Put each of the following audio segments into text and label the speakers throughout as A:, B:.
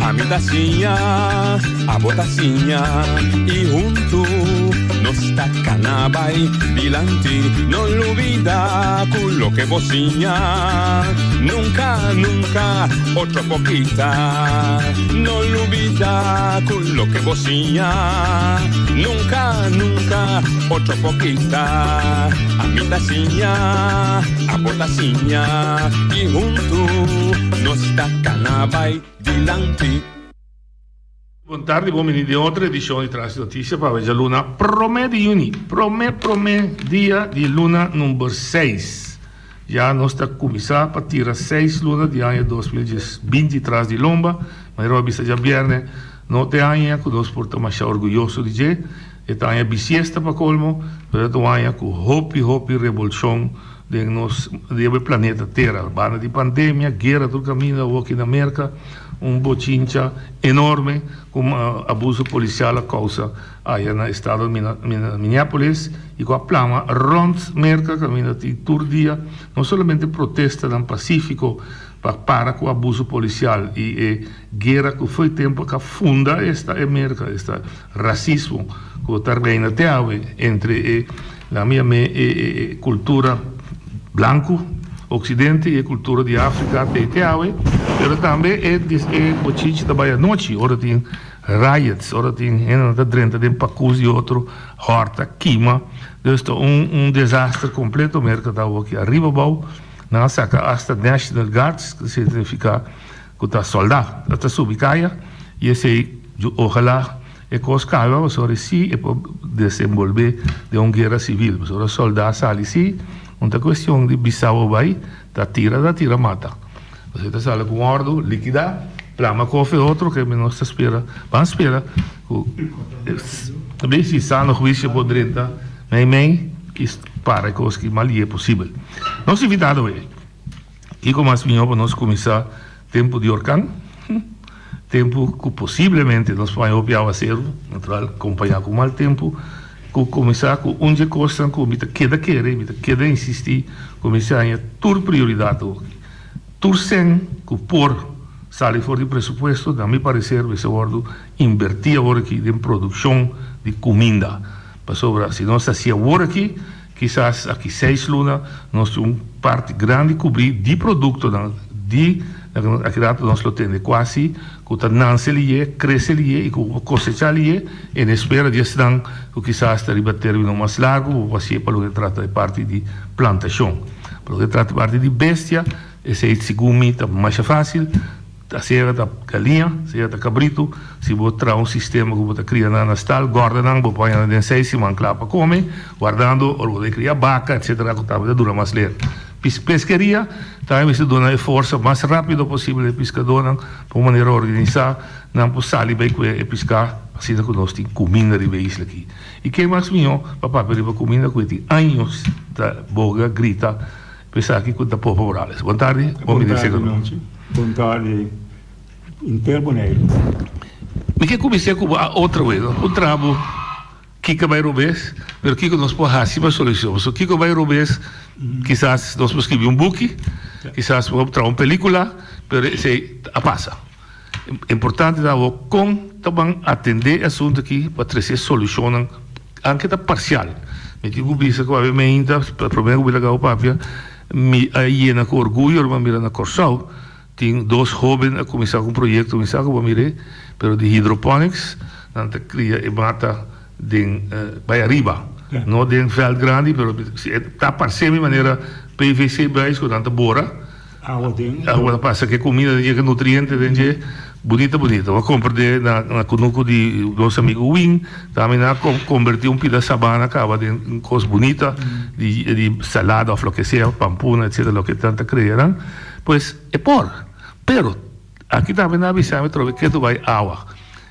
A: Ami ta siña, abo ta siña y huntu nos ta cana bay dilanti. No lubida cu loke bo siña nunca, nunca otro por kita. No lubida cu loke bo siña nunca, nunca otro por kita. Ami ta siña, abo ta siña y huntu nos ta cana bay dilanti.
B: Bon tardi, bon bini den otro edicion di Tras di Noticia pa awe luna prome di juni, prome prome dia di luna number seis. Ya nos ta cuminsa pa tira seis luna di aña 2020 tras di lomba, manera bo a bisa djabierne, no ta e aña cu nos por ta masha orguyoso di dje, e ta aña bisiesta pa colmo, pero e ta un aña cu hopi hopi revolcion Den nos riba e planeta Tera, banda di pandemia, guera tur caminda, awor aki na Merca un bochincha enorme cu abuso policial a causa aya na estado di Minneapolis y cu a plama rond Merca caminda tin tur dia no solamente protestanan pacifico pa para cu abuso policial y e guera cu fo'i tempo a funda esta e Merca, esta racismo cu ta reina te awe entre e Nan mi yam'é e cultura blanco, occidente, y e cultura di Africa te te awe, pero tambe e e bochinchi ta bay anochi ora tin riots, ora tin hendenan ta drenta den pacus di otro, horta, kima, dus ta un un desaster completo Merca ta awoki ariba abao, nan a saca hasta National Guards, cu significa cu ta solda, ta subi caya, y esey ojalá. E kos kalma pasobra si e por desenbolbe den un guera sivil. Pasobra soldá sali si, un ta kuestion di bisa bo bai, ta tira ta tira mata. Pasobra e ta sali ku un òrdu, likidá, plama kofe otro ke nos ta spera, ban spera ku si sano huisio por drenta meimei i para e kos ki mas lihe posibel. Nos invitado ei. Kiko mas mihó pa nos kuminsá tempu di orkan, tempu ku posiblemente nos por haña hopi awaseru, natural kompañá ku mal tempu, ku kuminsá ku un dje kosnan ku mi ta keda kere, mi ta keda insistí ku mi se haña tur prioridat awoki. Tur sèn ku por sali for di presupuesto, na mi pareser mester wòrdu inbertí awor aki den produkshon di kuminda. Pasobra si nos hasi awor aki, Kisas aki seis luna nos tin un parti grandi kubrí di produktonan di aki rato nos lo tende kuasi ku ta nanse liye, krese liye i ku bo kosechá liye en espera di esnan ku kisas ta riba término mas largu bo por hasié pa loke ta trata e parti di plantashon. Pa loke ta trata e parti di bestia esei segun mi ta masha fásil. Ta sea ta galiña, sea ta kabritu, si bo traha un sistema ku bo ta kria nan na stal, gòrda nan, bo por haña nan den seis siman kla pa kome, wardando ora bo ta kria baka etsetera ku tambe ta dura mas ler. Peskeria tambe mester duna e forsa mas rápido posibel e piskadónan pa un manera organisá nan por sali bai kue e piská asina ku nos tin kuminda riba e isla aki. I ke mas mihó pa papia riba kuminda ku e tin años ta boga, grita. P'esaki ku ta Popo Morales. Bon tardi, bon bini
C: Bon tardi Nonchi. Bon tardi inter Boneiru.
B: Mi ke kuminsá ku bo a otro wes. Nos por traha bo kiko a bai robes, pero kiko nos por hasi pa solushon. Pasobra kiko a bai robes, kisas nos por skibi un buki, kisas por traha un pelikula, pero esei a pasa. Importante ta awor kon ta ban atendé e asuntu aki pa trese e solushonnan, anke ta parsial. Mi tin ku bisa ku awe meinta, promé ku mi laga bo papia, mi a yena ku orguyo ora mi a mira na Kòrsou tin dos hóben a kuminsá ku un proyekto, mi sa ku bo a mir'é, pero di hydroponics, nan ta kria e mata den bai ariba, no den vèlt grandi, pero ta parse mi manera PVC buis ku nan ta bora.
C: Awa den.
B: Awa ta pasa ke kumida den dje, ke nutriente den dje. Bunita bunita. Bo a komprendé na na kunuku di nos amigu Win, tambe nan a kombertí un pida sabana kaba den un kos bunita di di salada òf loke sea, pampuna etcetera loke nan ta krea nan. Pues e por. Pero aki tambe nan a bisa mi trobe ketu bai awa.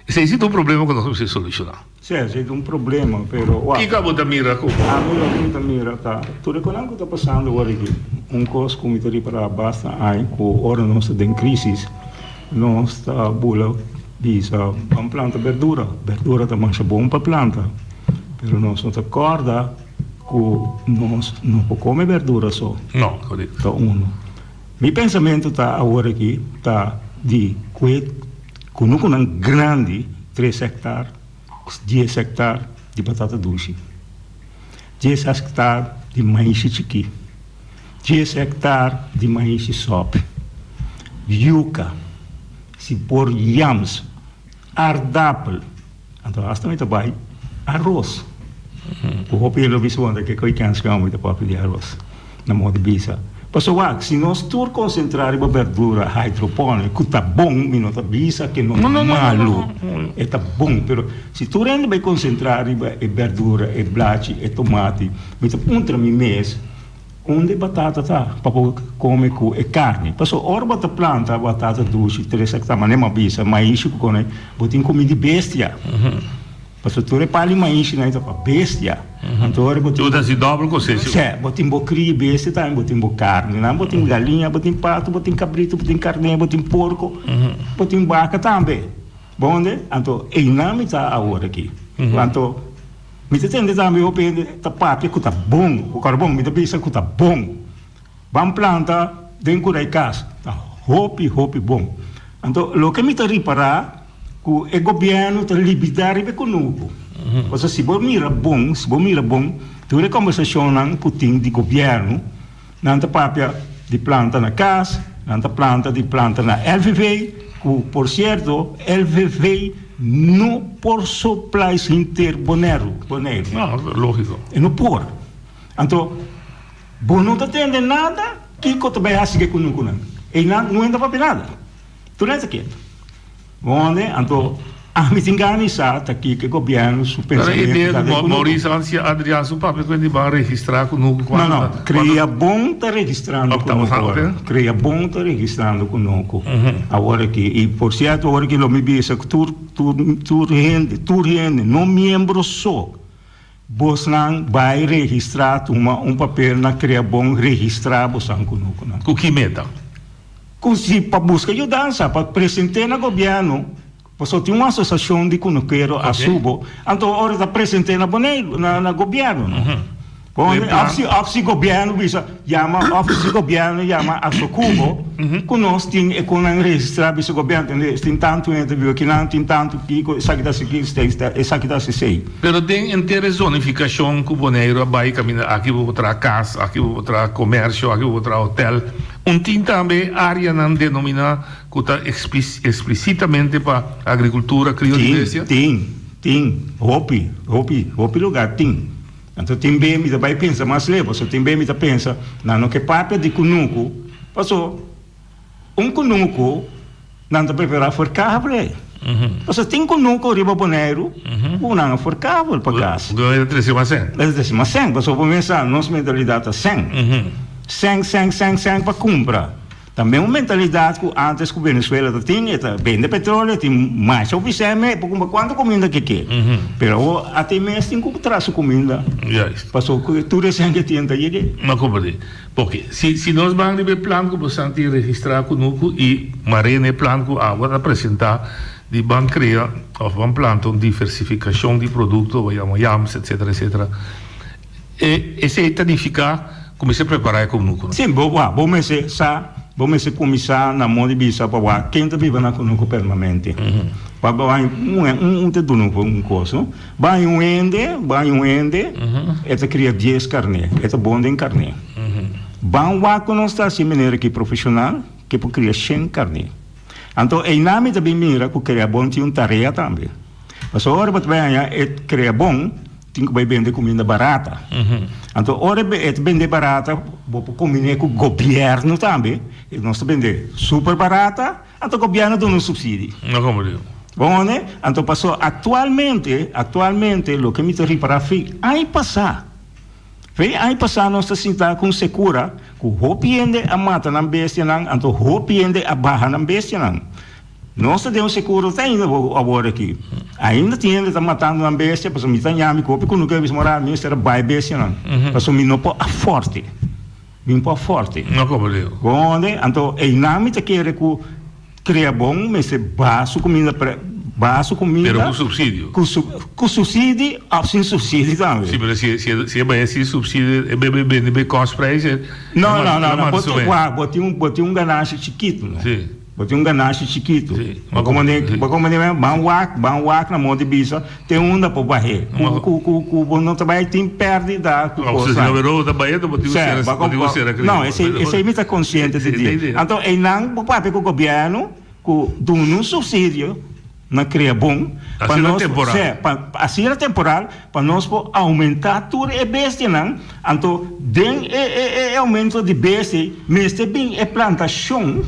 B: Esei si ta un problema ku nos mester solushoná.
C: Sí, esei ta un problema, pero wak.
B: Kiko abo ta mira ku.
C: Ami loke mi ta mira ta tur e konan ku ta pasando awor aki. Un kos ku mi ta ripará basta ai ku ora nos ta den krísis nos ta bula bisa ban planta berdura. Berdura ta masha bon pa planta, pero nos no ta kòrda ku nos no por kome berdura so.
B: No, korekto.
C: Ta uno. Mi pensamentu ta awor aki ta di kue. Kunukunan grandi, tres hèktar, dies hèktar di batata dushi, dies hèktar di maishi chikí, dies hèktar di maishi sòpi, yuka, si por yams, aardapel, anto asta mi ta bai aros. Ku hopi hende lo bisa wonder ke koi kens ku mi ta papia di aros na moda di bisa. Pasobra wak, si nos tur konsentrá riba berdura hydroponic ku ta bon, mi no ta bisa ke no ta malu, e ta bon, pero si tur hende bai konsentrá riba e berdura, e blachi, e tomati, mi ta puntra mi mes, Unda e batata ta pa bo come cu e carni? Pasobra ora bo ta planta batata dushi, tres a ta manera mi a bisa, maishi cu cone, bo tin cumi di bestia. Pasobra tur e pali maishi nan ta pa bestia. Anto ora bo tin.
B: Tur ta haci dobel cosecha.
C: Si, bo tin bo cria bestia tambe, bo tin bo carni nan, bo tin galiña, bo tin pato, bo tin cabrito, bo tin carne, bo tin porco, bo tin baca tambe. Bo wende? Anto eynan mi ta awor aki. Anto. Mi ta tende tambe hopi hende ta papia ku ta bon, ku kòrda bon, mi ta bisa ku ta bon. Ban planta den kura e kas, ta hopi hopi bon. Anto loke mi ta ripará ku e gobièrnu ta libidá riba e kunuku. Pasobra si bo mira bon, si bo mira bon, tur e kòmbersashonnan ku tin di gobièrnu, Nan ta papia di planta na cas, nan ta planta di planta na LVV, cu por cierto LVV no por supply henter Boneiru. Boneiru.
B: No, logico.
C: E no por. Anto, bo no ta tende nada kico ta bay haci cu e cunucunan. Eynan no ta papia nada. Tur nan ta keto. Wonde, anto ami tin gana di sa ta kiko e gobièrnu su pensamentu ta den kunuku.
B: Maurice Ansia Adriaan su papia ku di ban registrá kunuku
C: kuantu ta. No, no, Krea Bon ta registrando kunuku awor. Krea Bon ta registrando kunuku awor aki. I por sierto awor aki lo mi bisa ku tur tur tur hende tur hende no miembro so bosnan bai registrá tuma un papel na Krea Bon registrá bosan kunukunan.
B: Ku ki meta?
C: Ku si pa buska yudansa pa present'é na gobièrnu, pasobra tin un asosiashon di kunukero a subo, anto ora ta present'é na Boneiru, na gobièrnu no. Òf si òf si gobièrnu bisa yama òf si gobièrnu yama Asokubo ku nos tin e konan registrá bisa gobièrnu tende tin tantu hende ta biba akinan, tin tantu kiko, esaki ta hasi kiko, esaki ta hasi esei.
B: Pero den henter e zonifikashon ku Boneiru a bai kaminda aki bo por traha kas, aki bo por traha komersio, aki bo por traha hotèl, Un tin tambe áreanan denominá ku ta eksplisitamente pa agrikultura, krio di bestia?
C: Tin, tin, tin. Hopi, hopi, hopi lugá tin. Anto tin be mi ta bai pensa mas leu, pasobra tin be mi ta pensa nan no ke papia di kunuku, paso un kunuku nan ta preferá forkabel. Pasobra tin kunuku riba Boneiru ku nan a forkabel pa kas.
B: Ku e ta trese mas sèn.
C: E ta trese mas sèn, pasobra bo mester sa nos mentalidat ta sèn. Sèn, sèn, sèn, sèn pa kumpra. Ta mesmo mentalidat ku antes ku Venezuela ta tin, e ta bende petroleo, tin masha hopi sèn me por kumpra kuantu kuminda ke ke. Pero awor ata e mes tin ku traha su kuminda. Pasobra tur e sèn ke tin ta yeg'é.
B: No komprendé. Oke, si si nos ban riba e plan ku bosan tin registrá kunuku i mar'é na e plan ku awa ta presentá di ban krea òf ban planta un diversifikashon di produkto, bo yama yams etsetera etsetera, e esei ta nifiká ku mester prepará e kunuku.
C: Sí, bo wak, bo mester sa, bo mester kuminsá na moda di bisa pa wak ken ta biba na kunuku permanente. Pa bo haña un un ta duna un kos, no? Bai un hende, bai un hende, e ta kria dies karné, e ta bon den karné. Ban wak ku nos ta hasi manera ki profeshonal ke por kria shen karné. Anto einan mi ta bin mira ku kria bon tin un tarea tambe. Pasobra ora bo ta bai haña e kria bon tin ku bai bende kuminda barata. Anto ora e ta bende barata bo por kombiné ku gobièrnu tambe, nos ta bende super barata. Anto gobièrnu duna un supsidi.
B: No komo diu.
C: Bon hone? Anto paso aktualmente, aktualmente loke mi ta ripará fei aña pasá, fei aña pasá nos ta sinta ku un sekura ku hopi hende a mata nan bestianan, anto hopi hende a baha nan bestianan. Nos ta den un sekura te ainda awor aki. Ainda tin hende ta matando nan bestia pasobra mi ta ñami ku hopi kunukeru bisa mora mi mester a bai bestianan pasobra mi no por aforte. Bin por forte.
B: No como digo.
C: Gonde, anto einan mi ta kere ku krea bon mester baha su kuminda pre, baha su kuminda.
B: Pero ku subsidio.
C: Ku su, ku subsidi of sin subsidi tambe.
B: Si, pero si, si, si e bai sin subsidio e bebe bende be kostprijs e.
C: No, no, no, no, bo tin, wak, bo tin un, bo tin un ganashi chikitu, no.
B: Si.
C: Bo tin un ganashi chikitu. Bo komprende? Bo komprende? Ban wak, ban wak na modo di bisa te unda por bah'é. Ku, ku, ku, ku bo no ta bai tin pèrdida ku
B: kos. Si no ta bah'é, bo tin ku sera, bo tin ku sera kredito.
C: No, esei, esei mi ta konsiente di di. Anto einan bo papia ku gobièrnu ku duna un supsidio na krea bon pa
B: Asina
C: nos,
B: temporal.
C: sí, pa, asina temporal pa nos por aumentá tur e bestianan. Anto den e e e aumento di bestia mester bin e plantashon,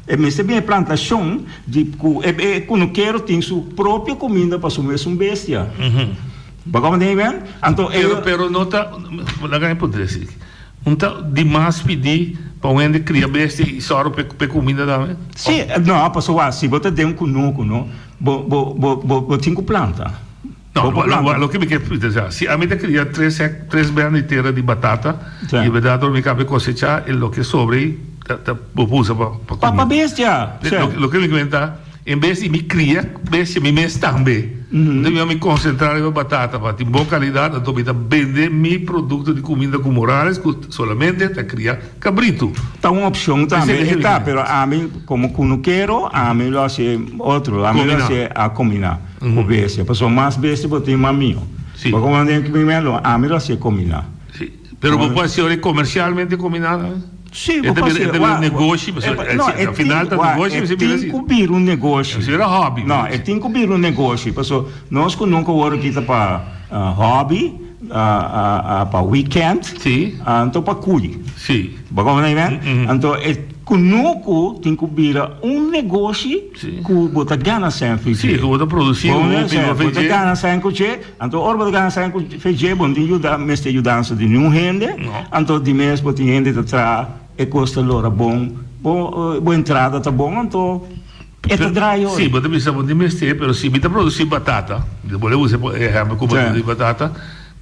C: e mester bin e plantashon di ku e e kunukero tin su propio kuminda pa su mesun bestia. Bo komprende mi ben? Anto e.
B: Pero pero no ta, laga mi puntra esaki, un ta dimas pidi pa un hende kria bestia i sòru pa e kuminda tambe?
C: Si, no, pasobra si bo ta den un kunuku no, bo bo bo bo tin ku planta.
B: No, loke mi ke splika, si ami ta kria tres hek, tres bèn di tera di batata, i bèrdat ora mi kaba di kosechá, e loke sobra ei ta bo por usa pa
C: Pa
B: kuminda.
C: bestia, sè.
B: Loke mi ke men ta, en bes di mi kria bestia mi mes tambe, enton mi a mi konsentrá riba batata pa tin bon kalidat, anto mi ta bende mi produkto di kuminda ku Morales ku solamente ta kria kabritu.
C: Ta un opshon tambe, e ta, pero ami komo kunukero, ami lo hasi otro, ami lo hasi a kombiná. Ku bestia, pasobra mas bestia bo tin, mas mihó.
B: Sí.
C: Bo komo den primer lo, ami lo hasié kombiná.
B: Sí. Pero bo por hasié ora komersialmente kombiná tambe?
C: Sí, bo por hasié.
B: E ta bira un negoshi, pasobra
C: No, e
B: al final ta negoshi,
C: e tin ku bira un negoshi.
B: E bira hobby.
C: No, e tin ku bira un negoshi, pasobra nos ku nunka wòrdu kita pa hobby, pa weekend,
B: Sí.
C: anto pa kui.
B: Sí.
C: Bo komo den mi? Anto e kunuku tin ku bira un negoshi. Ku bo ta gana sèn ku dje.
B: Sí, ku bo ta produsí
C: hopi bo fe dje. Bo ta gana sèn ku dje, anto ora bo ta gana sèn ku fe dje, bo no tin yuda, mester yudansa di niun hende, anto di mes bo tin hende ta traha, e kos ta lora bon, bo bo entrada ta bon, anto e ta draai
B: ora. Sí, bo ta bisa bo no tin mester, pero si mi ta produsí batata, bo lo usa e ehèmpel ku bo ta produsí batata,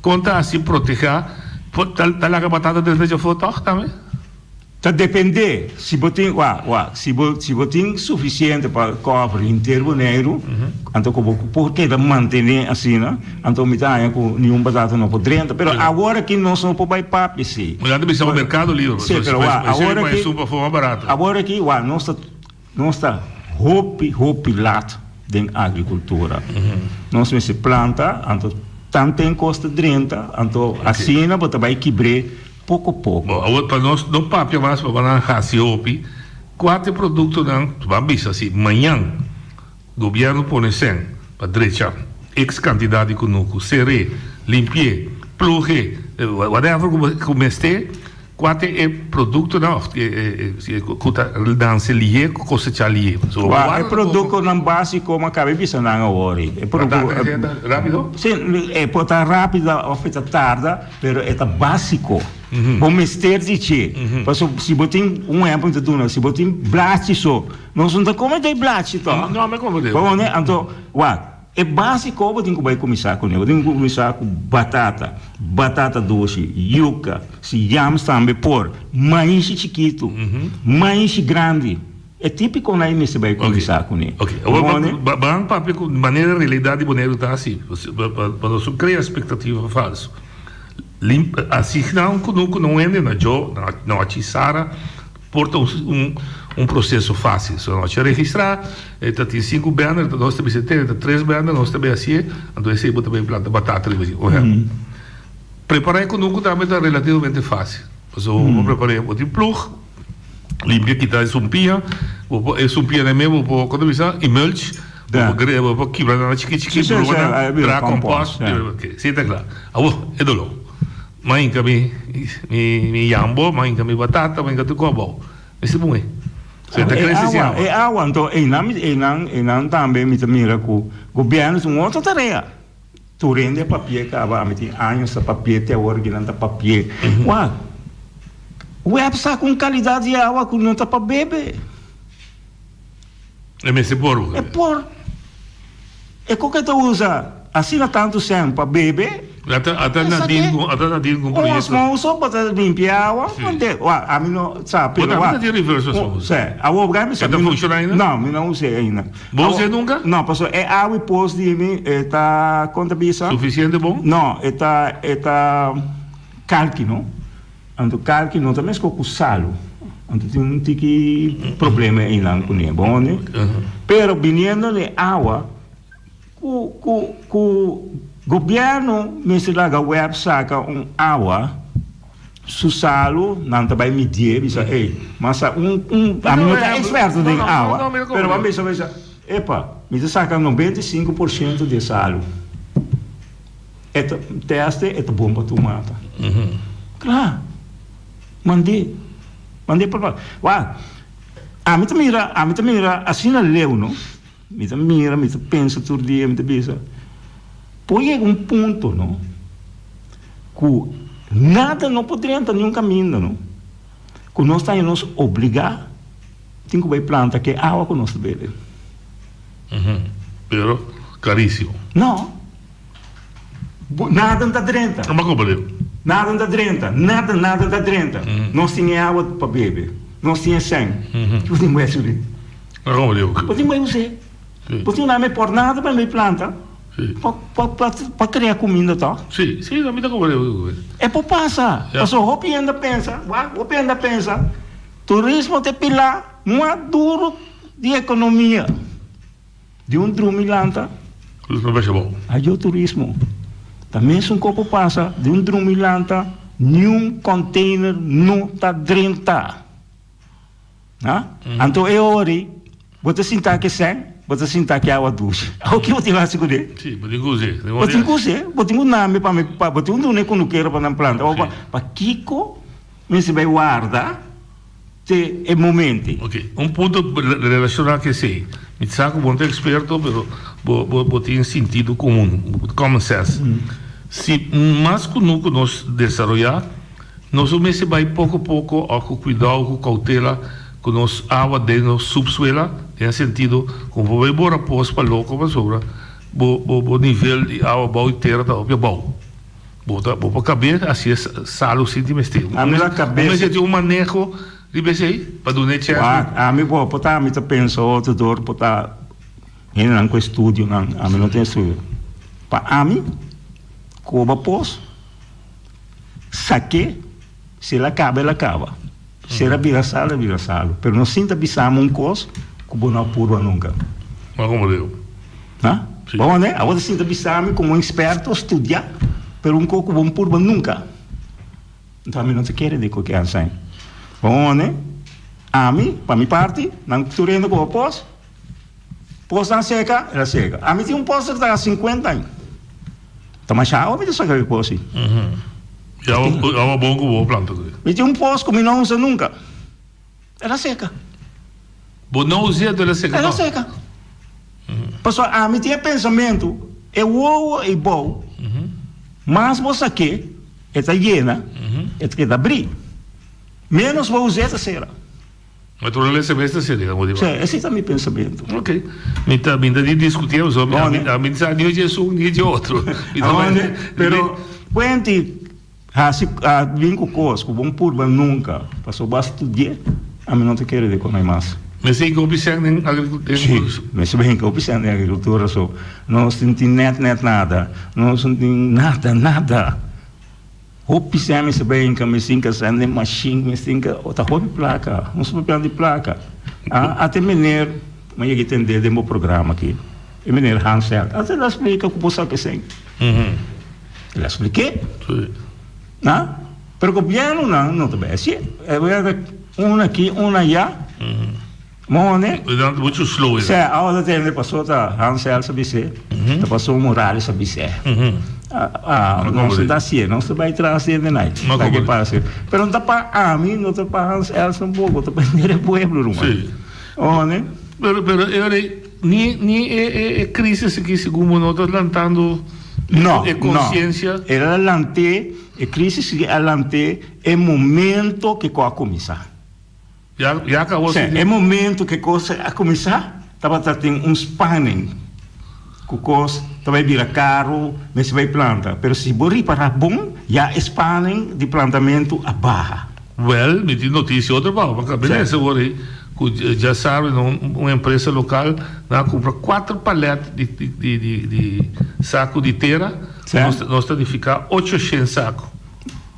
B: kon ta hasi protehá, ta laga batata drenta djafó tòg tambe?
C: Ta dependé, si bo tin, wak, wak, si bo, si bo tin sufisiente pa kòver henter Boneiru, anto ku bo por keda mantené asina, anto mi ta haña ku niun batata no por drenta. Pero awor aki nos no por bai papia esei.
B: Bo ta bisa bo Merkado Libre,
C: Sí, pero wak, awor aki, awor aki, wak, nos ta, nos ta hopi, hopi lat den agrikultura. Nos mester planta, anto tanten kos ta drenta, anto asina bo ta bai kibr'é. Poko poko.
B: Bo, awor pa nos no papia mas pa nan hasi hopi, kua ta e produktonan, ban bisa si mañan gobièrnu pone sèn pa drecha eks kantidat di kunuku, ser'é, limpi'é, plug'é, whatever ku mester, kua ta e produktonan òf ku ta nanse lihé, ku kosechá lihé.
C: Wak, e produktonan básiko mi a kaba di bisa nan awor.
B: Rápido?
C: Si, e por ta rápido òf e ta tarda. Pero e ta básiko. Bo mester di dje. Pasobra si bo tin, un ehèmpel mi ta duna, si bo tin blachi so, nos no ta kome dei blachi tòg?
B: No, mi kome dei.
C: Bo wak, anto, wak, e básiko bo tin ku bai kuminsá kuné. Bo tin ku kuminsá ku batata, batata dushi, yuka, si yams tambe por, maishi chikitu, maishi grandi. E típikonan ei mester bai kuminsá kuné.
B: Ok, awor ban papia ku manera realidat di Boneiru ta hasi, pa nos no krea espektativa falsu. Asigná un kunuku na un hende na djo, na nochi Sara, por ta un proseso fásil. So nochi a registrá, e ta tin sinku bènder, nos ta bisa tene ta tres bènder, nos ta bai hasié, anto esei bo ta bai planta batata riba dje. Por ehèmpel, prepará e kunuku tambe ta relativamente fásil. Pasobra bo por prepar'é, bo tin plug. Limpia kita e sumpia, bo por e sumpia den medio bo por kon ta bisa e mulch, bo por gre bo por kibra nan chiki chiki bruha nan traha compost, si ta kla. Awor e doló. M'a hinka mi mi yambo, m'a hinka mi batata, m'a hinka tur kos abou. Mester muhé. So e ta krese sin awa.
C: E awa anto einan einan einan tambe mi ta mira ku gobièrnu tin un otro tarea. Tur hende a papi'é kaba, ami tin años ta papi'é te awor kinan ta papi'é. Wak, web sa ku un kalidat di awa ku no ta pa bebe.
B: E mester por bo.
C: E por. E koke ta usa asina tantu sèn pa bebe.
B: Ata ata na deal ku ata na deal ku un
C: proyekto. Un osmoso bo ta limpia awa. Wak, ami no sa pero wak.
B: Bo tambe ta tin reverse osmosis.
C: Sè, awor bo
B: E ta funshoná ainda?
C: No, mi no us'é ainda.
B: Bo us'é nunka?
C: No, pasobra e awa i pos di mi e ta, kon ta bisa?
B: Sufisiente bon?
C: No, e ta, e ta kalki, no? Anto kalki no ta meskos ku salu. Anto tin un tiki problema einan kuné, bon ne? Pero biniendo n'e awa, ku ku ku gobièrnu mester laga web saka un awa su salu, nan ta bai midié, bisa ey, mas a un un, ami no ta eksperto den awa, pero bo a bisa bisa, epa, mi ta saka 95% di e salu. E ta teste, e ta bon pa tumata. Kla. Mand'é. Mand'é pa. Wak, ami ta mira, ami ta mira asina leu, no? Mi ta mira, mi ta pensa tur dia, mi ta bisa, por yega un punto, no, ku nada no por drenta niun kaminda, no, ku nos ta haña nos obligá tin ku bai planta ke awa ku nos ta bebe.
B: Pero karísimo.
C: No. Nada no ta drenta. Nada no ta drenta. Nada, nada no ta drenta. Nos tin e awa pa bebe. Nos tin e sèn. Bo tin bai suri. Bo tin bai us'é. Bo tin una por nada pa mi planta. Pa krea kuminda tòg. E por pasa. Pasobra hopi hende a pensa, wak, hopi hende a pensa, turismo ta e pilá mas duru di ekonomia. Di un drumi lanta.
B: Turismo a basha bou.
C: Ayo turismo. Ta mesun kopo pasa di un drumi lanta niun container no ta drenta. Ha? Anto e ori bo ta sinta ke sèn, bo ta sinta ke awa dushi. Awo ke bo tin hasi kuné?
B: Si, bo tin ku us'é.
C: Bo tin ku us'é, bo tin ku nami pa mi pa bo tin ku duna e kunukero pa nan planta. Pa pakiko mester bai warda? Te e momente.
B: Ok, un punto relaciona cu esey. Mi ta sa cu bo no ta experto, pero bo bo bo tin sintido comun, common sense. Si mas cu nu cu nos desaroya, nos lo mester bay poco poco of cu cuidao, cu cautela cu nos awa den nos subsuela, den e sentido cu bo bay bora pos pa loco pasobra bo bo bo nivel di awa bao di tera ta hopi abao. Bo ta bo por kab'é hasi e salu sin tin mester.
C: Ami la kab'é.
B: Bo mester tin un maneho riba esei pa duna e chèns.
C: Wak, ami bo por ta ami ta pensa otro dor por ta hendenan ku estudionan, ami no tin estudio. Pa ami koba pos sak'é, si el a kaba el a kaba, si el a bira salu el a bira salu, pero no sinta bisami un kos ku bo no a purba nunka.
B: Wak como leu.
C: Ha? Bo wak Abo ta sinta bisa mi como experto studia, pero un coco bo no purba nunca. Enton ami no ta kere di cu ke asai. Bo wak Ami, pa mi parti, nan tur hende cu bo pos, pos nan seca, el a seca. Ami tin un pos cu ta 50 aña. Ta masha awa mi ta saca e pos ei.
B: Y awa bon cu bo planta cu.
C: Mi tin un pos cu mi no usa nunca. El a seka.
B: Bo no us'é anto el a seka
C: El a seka. Pasobra ami tin e pensamentu, e wowo ei bou, mas bo sak'é, e ta yena, e ta keda brí. Ménos bo us'é, e ta sera.
B: Naturalesa mes ta sera, bo di.
C: Sí, esei ta mi pensamentu.
B: Ok. Mi ta mi ta di diskutié pasobra mi ami no sa ni dje esun ni dje otro.
C: Pero, Quentin. Hasi a bin ku kos ku bon purba nunka pasobra bo a studi'é, ami no ta kere di kome mas.
B: Mester hinka hopi sèn den agrikultura?
C: Si, mester bai hinka hopi sèn den agrikultura so nos no tin nèt nèt nada, nos no tin nada nada. Hopi sèn mester bai hinka, mester hinka sèn den mashin, mester hinka, ta hopi plaka, nos ta papia di plaka. Ate meneer, mi a yega tende den bo programa aki, e meneer Hans Held, ate el a splika ku bo sa ke sèn. El a spliké. Na? Pero gobiernonan no ta bai hasié. E bai hasi un aki, un ayá. Mone.
B: Nan ta muchu slow.
C: Sè, awa ta tende paso ta Hans Els a bis'é, ta paso Morales a bis'é. Nos no ta hasié, nos ta bai tras di hende nai. Ta ke pasa. Pero no ta pa ami, no ta pa Hans Els tampoco, ta pa henter e pueblo ruman. One.
B: Pero, pero e ora ei. Ni ni e e e crisis aki segun bo no ta lantando
C: No,
B: e
C: no.
B: conciencia?
C: El a lant'é, e crisis aki a lant'é e momento ke kos a kuminsá.
B: Ya ya kabo
C: Sí, e momento ke kos a kuminsá tabata tin un spanning ku kos ta bai bira karu, mester bai planta. Pero si bo ripará bon, ya e spanning di plantamentu a baha.
B: Wel, mi tin noticia otro pa bo, pa kabia ese ora ei cu djasabi na un empresa local nan a cumpra cuater palet di di di di saco di tera, nos nos ta nifica ocho shen saco.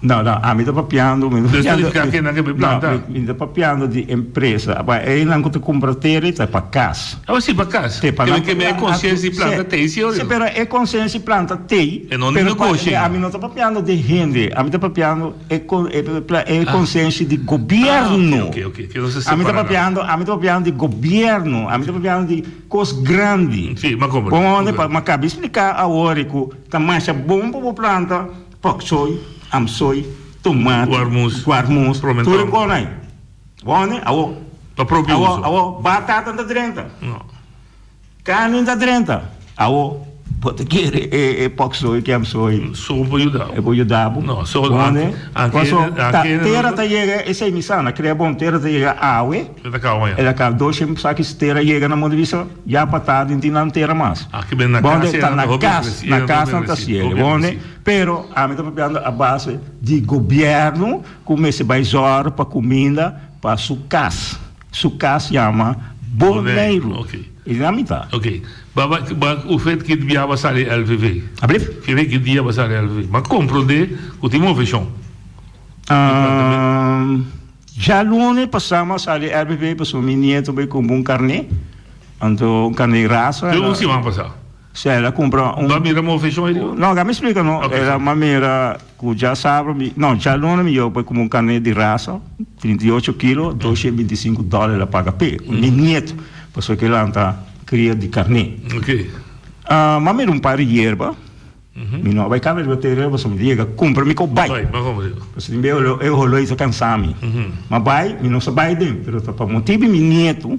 C: No, no, ami ta papiando, mi ta
B: Dus
C: papiando,
B: ta nifiká kennan ke bai
C: no,
B: planta.
C: mi, mi ta papiando di empresa. Pa einan ku ta kumpra tera ta pa kas.
B: Ah, si pa kas.
C: Te pa
B: Ke
C: nan
B: ke me e konsiensia di planta tei si
C: Sí,
B: ori.
C: pero e konsiensia di planta tei.
B: E no di
C: pero pa-
B: negoshi.
C: ami no ta papiando di hende, ami ta papiando e kon- e pla- e konsiensia di gobièrnu.
B: Ah, ok, ok, ok, ke nos a
C: Ami ta
B: separá nan.
C: papiando, ami ta papiando di gobièrnu, ami ta papiando di kos grandi.
B: Sí, m'a komprendé.
C: Bon, unda pa, m'a kabi spliká awor ku ta masha bon pa bo planta Pokchoi, amsoi, tomati,
B: Guarmus,
C: guarmus,
B: promentón.
C: tur e kon ai. Wone, awo.
B: Pa propio
C: Awo,
B: uso.
C: awo, batata ta drenta.
B: No.
C: Carni ta drenta. Awo, bo ta kere e, e pokchoi ki amsoi.
B: So por yuda.
C: E por yuda bo.
B: No, so
C: Wone,
B: anke,
C: paso,
B: anke,
C: ta,
B: anke,
C: tera ta yega, esei mi sa, na krea bon, tera ta yega awe.
B: E ta kaba mañana.
C: E ta kaba, dos saki tera yega na modo bisa. Ya pa tardi tin nan tera mas.
B: Aki ben na
C: Bonde
B: cas
C: ta
B: ta
C: na
B: hopi
C: cas,
B: agresivo,
C: na
B: hopi
C: cas nan ta
B: agresivo,
C: ciele.
B: hopi
C: Bonde,
B: agresivo.
C: pero ami ta papiando a base di gobierno cu mester bay zorg pa cuminda pa su cas. Su cas yama
B: Boneiru,
C: Boneiru.
B: ok.
C: Y nan mi ta.
B: Ok. Ba ba ba ufet ki bia ba sali LVV?
C: Ablief?
B: Ki ki dia ba sali LVV? Ma comprende cu tin movecion.
C: Um. Djaluna pasá mi a sali RBV pasobra mi nieto bai kumpra un karné, anto un karné rasa.
B: Te un siman pasá?
C: Sí, el a kumpra un.
B: Bo a mira moveshon ei riba?
C: No, mi splika no. El a mira ku djasabra mi, no, djaluna mi yo bai kumpra un karné di rasa, 38 kilo, 225 dòler el a paga p'e, mi nieto, pasobra ke lanta kria di karné.
B: Oké.
C: Mi a mira un par di yerba. Mi no a bai cambia riba tereno pasobra mi ta yega cumpra mi cu bai. Pasobra tin bes e holo ei ta cansa mi. Ma bai, mi no sa bai den, pero ta pa motibu di mi nietu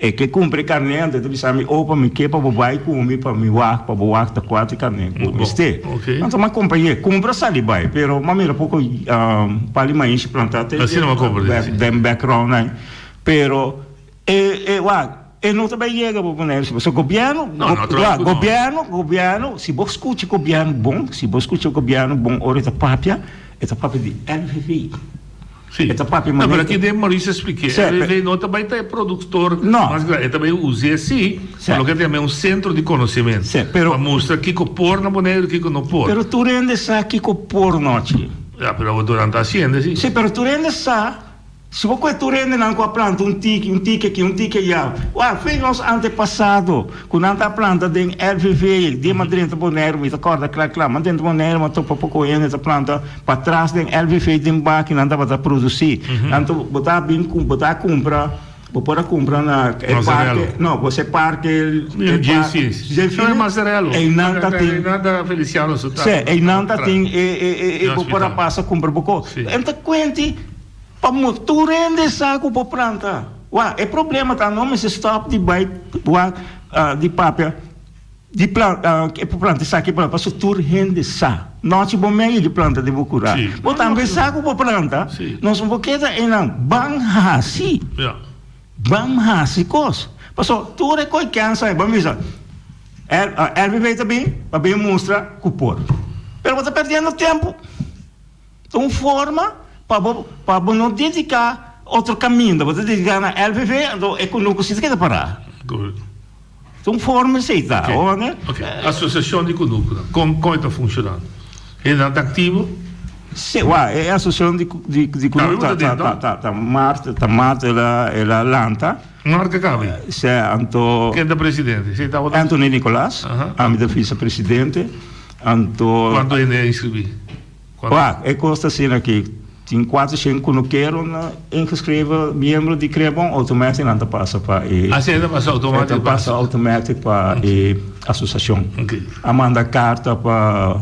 C: e ke cumpra e carne anto e ta bisa mi, Opa, mi ke pa bo bai cu mi pa mi wak, pa bo wak ta cua e carne cu mester. Anto mi a cumpra ye, cumpra sali bai, pero mi a mira poco pali maishi planta te den background ai, pero E e wak, e no ta bay yega bo poner si pasobra gobierno,
B: No, no,
C: wak, gobierno, gobierno, si bo scucha gobierno bon, si bo scucha gobierno bon ora e ta papia, e ta papia di LVV.
B: Sí.
C: E ta papia
B: No, pero
C: manera
B: aki den Mauricio a spliké,
C: Sí,
B: LVV no ta bay ta e productor
C: No.
B: mas grandi, e ta bay us'é sí,
C: Sí.
B: pa loke ta yama un centro di conocimento.
C: Sí, pero
B: Pa mustra kiko por na Boneiru y kiko no por.
C: Pero tur hende sa kiko por nochi.
B: Ya, pero durante hacienda sí.
C: Sí, pero tur hende sa. Si bo koe tur hendenan ku a planta un tiki, un tiki aki, un tiki ayá, wak, fe nos antepasado ku nan ta a planta den RVV, dia m'a drenta Boneiru, mi ta kòrda kla kla, m'a drenta Boneiru m'a topa poko hende ta planta patras den RVV den baki nan tabata produsí. Anto bo ta bin ku, bo ta kumpra, bo por a kumpra na e parke, no, bo se parke, e parke, einan ta tin, sí, einan ta tin e, e, e, bo por a pasa kumpra bo kos. En ta kuenti. Pa tur hende sa ku por planta. Wak, e problema ta no mester stop di bai wak di papia di planta e por planta esaki por planta pasobra tur hende sa. Nochi bo medio di planta den bo kura. Bo tambe sa ku por planta. Nos no por keda einan. Ban hasi. Ban hasi kos. Pasobra tur e koi kensa ei ban bisa RBB ta bin pa bin mustra ku por. Pero bo ta perdiendo tempo. Ta un forma pa bo pa bo no dedica otro caminda, bo ta dedica na LVV, anto e cunucu si ta keda para. Ta un forma esey ta,
B: Ok,
C: hoor ne?
B: ok. Asociacion di cunucunan, con con e ta funcionando? Hendenan ta activo?
C: Si, wak, e asociacion di di di
B: Tambe
C: cunucu
B: bo ta
C: ta
B: den,
C: ta
B: no?
C: ta ta mart ta mart el a el a lanta.
B: Mart a cabe?
C: Si, anto.
B: Ken ta presidente? Si tabata.
C: Anthony Nicolaas,
B: Aha.
C: ami ta vicepresidente, anto.
B: Cuanto hende a inscribi?
C: Wak, e kos ta asina ki tin 400 kunukero na ingeschreven miembro di Krebon, automatic nan ta pasa pa e.
B: Asina e ta pasa automatic
C: E ta pasa automatic pa e asosiashon. A manda karta pa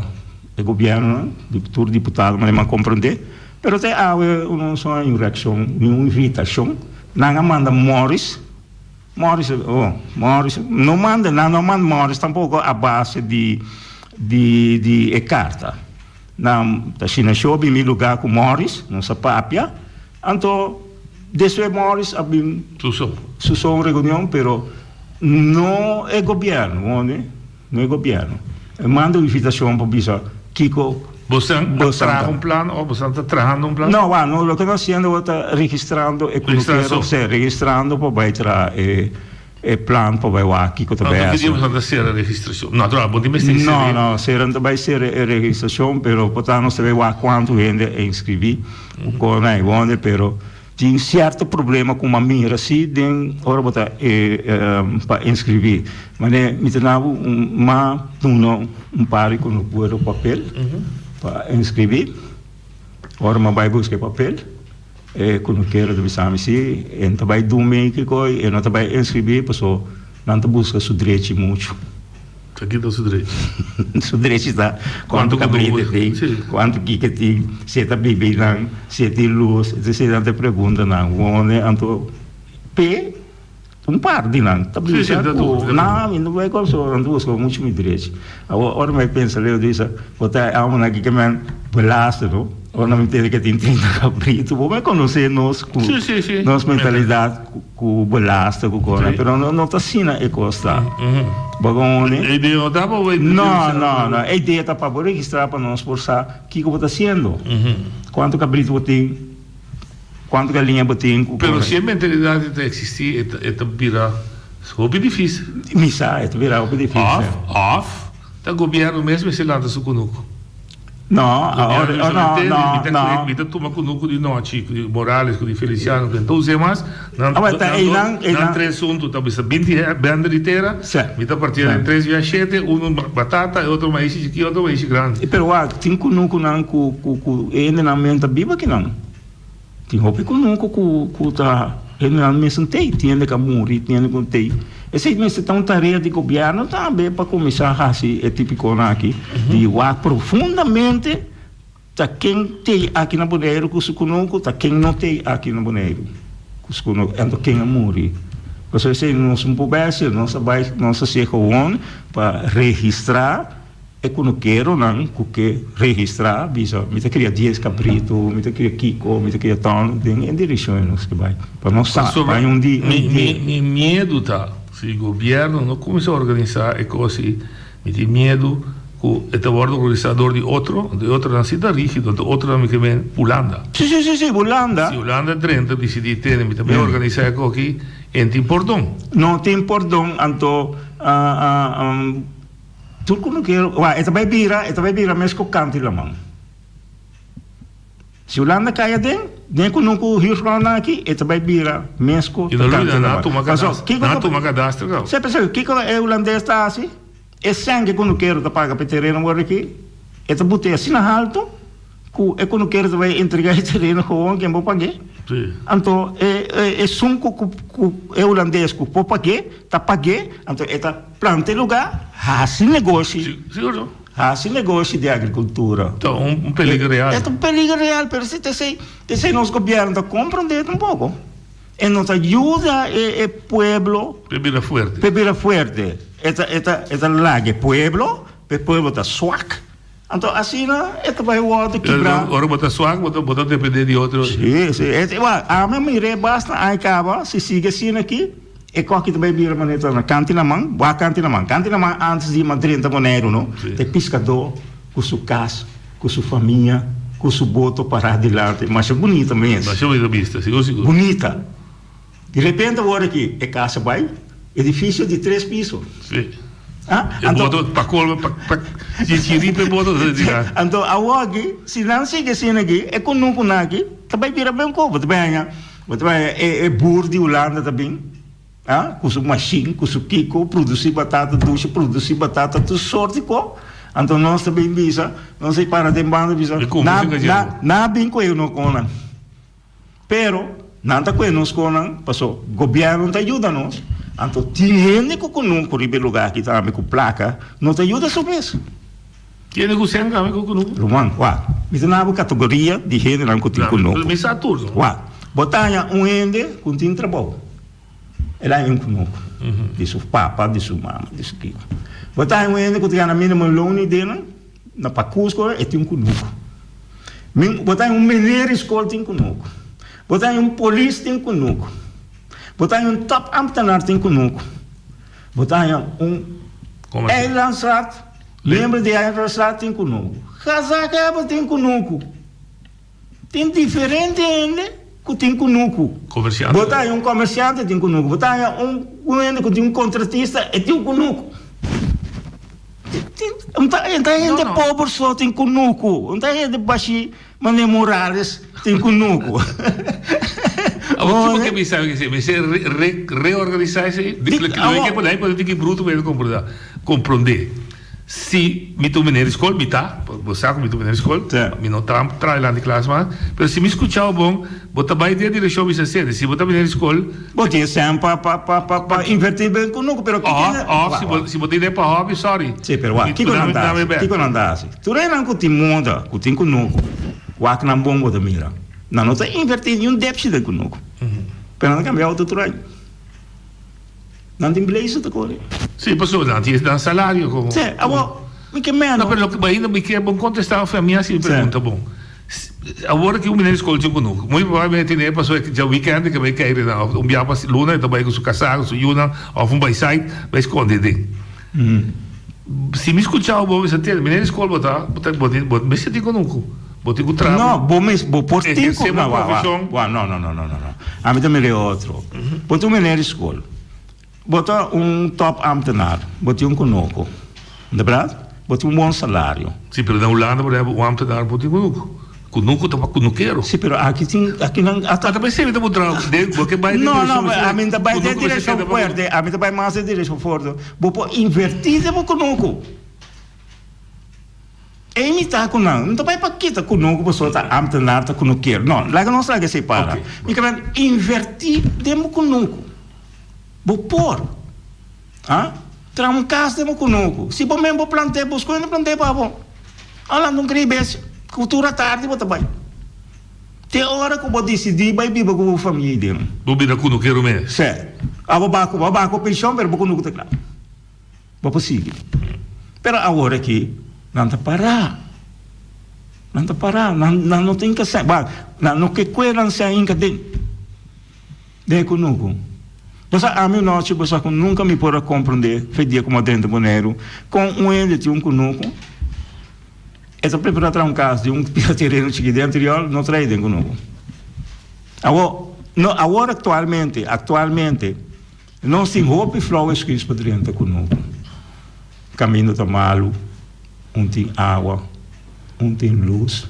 C: e gobièrnunan, tur diputado manera mi a komprendé, pero te awe no a haña un reakshon, ni un invitashon. Nan a manda Morris, Morris, oh, Morris, no manda, nan no manda Morris tampoko a base di di di e karta. Nan ta shina show bin mi lugá ku Morris, nos a papia, anto despues Morris a bin
B: Su so.
C: su so un reunion, pero no e gobièrnu, wonde, no e gobièrnu. E manda un invitashon pa bisa kiko
B: Bosan a traha un plan of bosan ta trahando un plan?
C: No, wak, no, loke nos hasiendo awor ta registrando e
B: Registrando
C: kunukero,
B: so.
C: sí, registrando pa bai traha e. E plan pa bai wak kiko ta bai
B: Anto
C: hasi.
B: ki dia boso ta sera registrashon? Natural, bo tin mester
C: No,
B: sera.
C: no, sera no ta bai sera e registrashon, pero por ta nos ta bai wak kuantu hende a inskribí, ku kon a wonde, pero tin sierto problema ku m'a mira si den ora bo ta pa inskribí. Manera mi ta na bo un m'a duna un par di konokuero papel pa inskribí, ora m'a bai buska e papel. E kunukero ta bisa mi si e no ta bai dumi kiko e no ta bai inskribí paso nan ta buska su drechi muchu.
B: Ta kita su drechi?
C: Su drechi ta kuantu kabrita tin, kuantu kiko tin, si e ta biba einan, si e tin lus, esei nan ta e preguntanan. Wone anto p'e un par di nan ta bisa ku nan mi no bai kòrsou nan ta buska muchu mi drechi. Awor ora mi a pensa leu di bo ta e amonan ki ke men belaster no ora mi tende ke tin 30 kabritu bo me konosé nos ku nos mentalidat ku belaster ku kos pero no ta asina e kos ta bo kono
B: E idea no ta pa bo
C: no no no e idea ta pa bo registra pa nos por sa kiko bo ta hasiendo kuantu kabritu bo tin. Kuantu galiña bo tin ku
B: Pero si e mentalidat ei ta eksistí, e ta e ta bira hopi difísil.
C: Mi sa, e ta bira hopi difísil.
B: Òf, òf ta gobièrnu mes mester lanta su kunuku.
C: No, awor,
B: Gobièrnu
C: no,
B: mester
C: no,
B: mi ta
C: no.
B: kue, mi ta tuma kunuku di nochi, ku di Morales, ku di Feliciano, ku entonces mas, nan,
C: Awor, ta
B: nan,
C: einan,
B: nan
C: einan.
B: tres huntu ta bisa binti he bènder di tera,
C: Sè,
B: mi ta partié
C: sè.
B: den tres via shete, unu batata, e otro maishi chikí, e otro maishi grandi.
C: Pero wak, tin kunukunan ku, ku, ku e hendenan men ta biba akinan. Tin hopi kunuku ku ku ta hendenan mes un tei, tin hende ku a muri, tin hende ku no tei. Esei mester ta un tarea di gobièrnu tambe pa kuminsá hasi e tipikonan aki di wak profundamente ta ken tei aki na Boneiru ku su kunuku, ta ken no tei aki na Boneiru ku su kunuku, anto ken a muri. Pasobra esei nos no por bai hasi, nos a bai nos a hasié gewoon pa registrá. E kunukeronan ku ke registrá bisa, Mi ta kria dies kabritu, mi ta kria kiko, mi ta kria ton, den e direkshon ei nos ke bai. Pa nos sa,
B: Pasobra
C: bai un di, un
B: mi, mi,
C: di.
B: mi miedu ta, si gobièrnu no kuminsá organisá e kos ei, mi tin miedu ku e ta wòrdu organisá dor di otro, anto e otronan si ta rígido, anto otronan mi ke men Hulanda.
C: Si, si, si, si, Hulanda.
B: Si Hulanda drenta disidí tene, mi ta bai organisá e kos aki, e no tin pordon.
C: No tin pordon, anto Tur ku no kier, wak, e ta bai bira, e ta bai bira mes ku kantu di laman. Si Hulanda kai aden, den ku nunku huurgrondnan aki, e ta bai bira mes ku
B: I no
C: kantu
B: lubida,
C: di
B: nan a
C: laman.
B: tuma
C: Paso,
B: kadastro,
C: kiko
B: nan a
C: ta,
B: tuma kadastro kaba.
C: Sep, sep, kiko e hulandes ta hasi? E sèn ku e kunukero ta paga pa e tereno wòrdu aki, e ta but'é asina haltu ku e kunukero ta bai entregá e tereno gewoon ken bo pag'é.
B: Sí.
C: Anto e e esun ku ku ku e hulandes ku por pag'é, ta pag'é, anto e ta. Planta e lugá, hasi negoshi.
B: Sigur.
C: Hasi negoshi di agrikultura.
B: Ta un peliger real.
C: E ta un peliger real, pero si t'esei, t'esei nos gobièrnu ta komprondé tampoko. E no ta yuda e e pueblo.
B: P'e bira fuerte.
C: P'e bira fuerte. E ta e ta e ta laga e pueblo, p'e pueblo ta swak. Anto asina e ta bai wòrdu kibrá.
B: Ora bo ta swak, bo ta bo ta dependé di otro.
C: Sí, sí. E ta wak, ami a mir'é basta aña kaba, si sigui asina aki, e kòki ta bai bira manera ta na kanti laman, wak kanti laman. Kanti laman antes di mas drenta Boneiru no, ta e piskadó ku su kas, ku su famia, ku su boto pará dilanti. Masha bunita mes.
B: Masha bunita bista, sigur sigur.
C: Bunita. Di repente awor aki e kas a bai, edifisio di tres piso.
B: Sí.
C: Ah,
B: E
C: anto,
B: boto pa colma, pa, pa chichiri pa e boto ta tira.
C: Anto awor aki, si nan sigui asina aki, e kunukunan aki ta bai bira ben koop. Bo ta bai haña, bo ta bai haña e, e boer di Hulanda ta bin, ah, ku su mashin, ku su kiko, produsí batata dushi, produsí batata tur sort di kos. Anto nos ta bin bisa, nos a para den banda bisa,
B: E kumbu
C: na,
B: sin
C: na,
B: gallego.
C: na bin ku e unokonan. Pero, nan ta kue nos konan, paso gobièrnu ta yuda nos, anto tin hende ku kunuku riba e lugá aki tambe ku plaka no ta yuda su mes.
B: Tin hende ku sèn tambe ku kunuku?
C: Ruman, wak, mi ta na bo kategoria di hendenan ku tin kunuku.
B: Mi sa tur no.
C: Wak, bo ta haña un hende ku no tin trabou, el a haña un kunuku di su papa, di su mama, di su kiko. Bo ta haña un hende ku ta gana minimum loon i denan. Na Pakusco e tin un kunuku. Mi bo ta un meneer di skol tin kunuku. Bo ta un polis tin kunuku. Bo ta un top ambtenaar tin kunuku. Bo ta un eilandsraad, miembro di eilandsraad tin kunuku. Gezaghebber tin kunuku. Tin diferente hende. ku tin kunuku.
B: Komersiante.
C: Bo ta haña un komersiante tin kunuku. Bo ta haña un un hende ku tin un kontratista e tin un kunuku. Tin un ta un ta hende pober so tin kunuku. Un ta hende bashí manera Morales tin kunuku.
B: Awor kiko ke bisa esei? Mester re reorganisá esei? Lo ke por ahí por tin bruto pa hende komprondé. Si mi ta un meneer di skol, mi ta, bo sa ku mi ta un meneer di skol, mi no ta traha dilanti klas mas, pero si mi skucha bo bon, bo ta bai den e direkshon mi sa sende. Si bo ta meneer di skol.
C: Bo tin e sèn pa pa pa pa pa invertí den kunuku, pero kiko
B: Òf, òf si bo si bo tin idea pa hòbi, sòri.
C: Sí, pero wak, kiko nan ta hasi? Kiko nan ta hasi? Tur esnan ku tin moda, ku tin kunuku, wak nan bon bo ta mira. Nan no ta invertí niun depshi den kunuku, pero nan ta kambia outo tur aña. Nan tin blazer ta kore.
B: Sí, pasobra nan tin nan salario como.
C: Sí, awor mi ke meno.
B: No, pero loke ainda mi ke bon contesta of mi haci mi pregunta bon. Awor aki un meneer di skol tin kunuku. Muy probablemente tin e pasobra dja weekend ke bai keire nan of un bia pa luna e ta bai ku su kasá ku su yunan of un bai site bai skonde den. Si mi skucha bo bon mi sa tende meneer di skol bo ta bo ta bo tin bo mester tin kunuku. Bo tin ku traha.
C: No, bo mes bo por tin ku
B: Ehersé bo
C: no, wak, wak,
B: profeshon.
C: wak, no, no, no, no, no, no. Ami ta mira e otro. Bo ta un meneer di skol. Bo ta un top ambtenaar. Bo tin un kunuku. De berdad? Bo tin un bon salario.
B: Si, pero na Hulanda, por ehempel, un ambtenaar por tin kunuku. Kunuku ta pa kunukero.
C: Si, pero aki tin, aki nan a
B: ta. Ta bay sirbi ta puntra den, bo ke bay den
C: No,
B: direkshon
C: no, ami ta bay den direkshon fuerte. Ami ta bay mas den direkshon fuerte. Bo por inverti den bo kunuku. Ei mi ta ku nan. No ta bai pa kita kunuku pasobra ta ambtenaar ta kunukero. No, laga nos laga esei para. Mi ke men inverti den bo kunuku. Bo por. Ha? Traha un kas den bo kunuku. Si bo men bo plant'é, bo skohe no plant'é pa bo. A lanta un kri bes, ku tur atardi bo ta bai. Te ora ku bo disidí bai biba ku bo famia ei den.
B: Bo bira kunukero mes.
C: Sè. Abo ba ku, bo ba ku penshon pero bo kunuku ta kla. Bo por sigui. Pero awor aki nan ta pará. Nan ta pará. Nan, nan no tin ke sèn. Wak, nan no ke kue nan sèn inka den, den e kunuku. Bo sa, ami un nochi, bo sa ku nunka mi por a komprondé fe dia ku mi a drenta Boneiru, kon un hende tin un kunuku, e ta prepará traha un kas di un pida tereno chikí den anterior, no trae den kunuku. Awor, no, awor aktualmente, aktualmente, Nos tin hopi flou excuus pa drenta kunuku. Kaminda ta malu, un tin awa, un tin lus.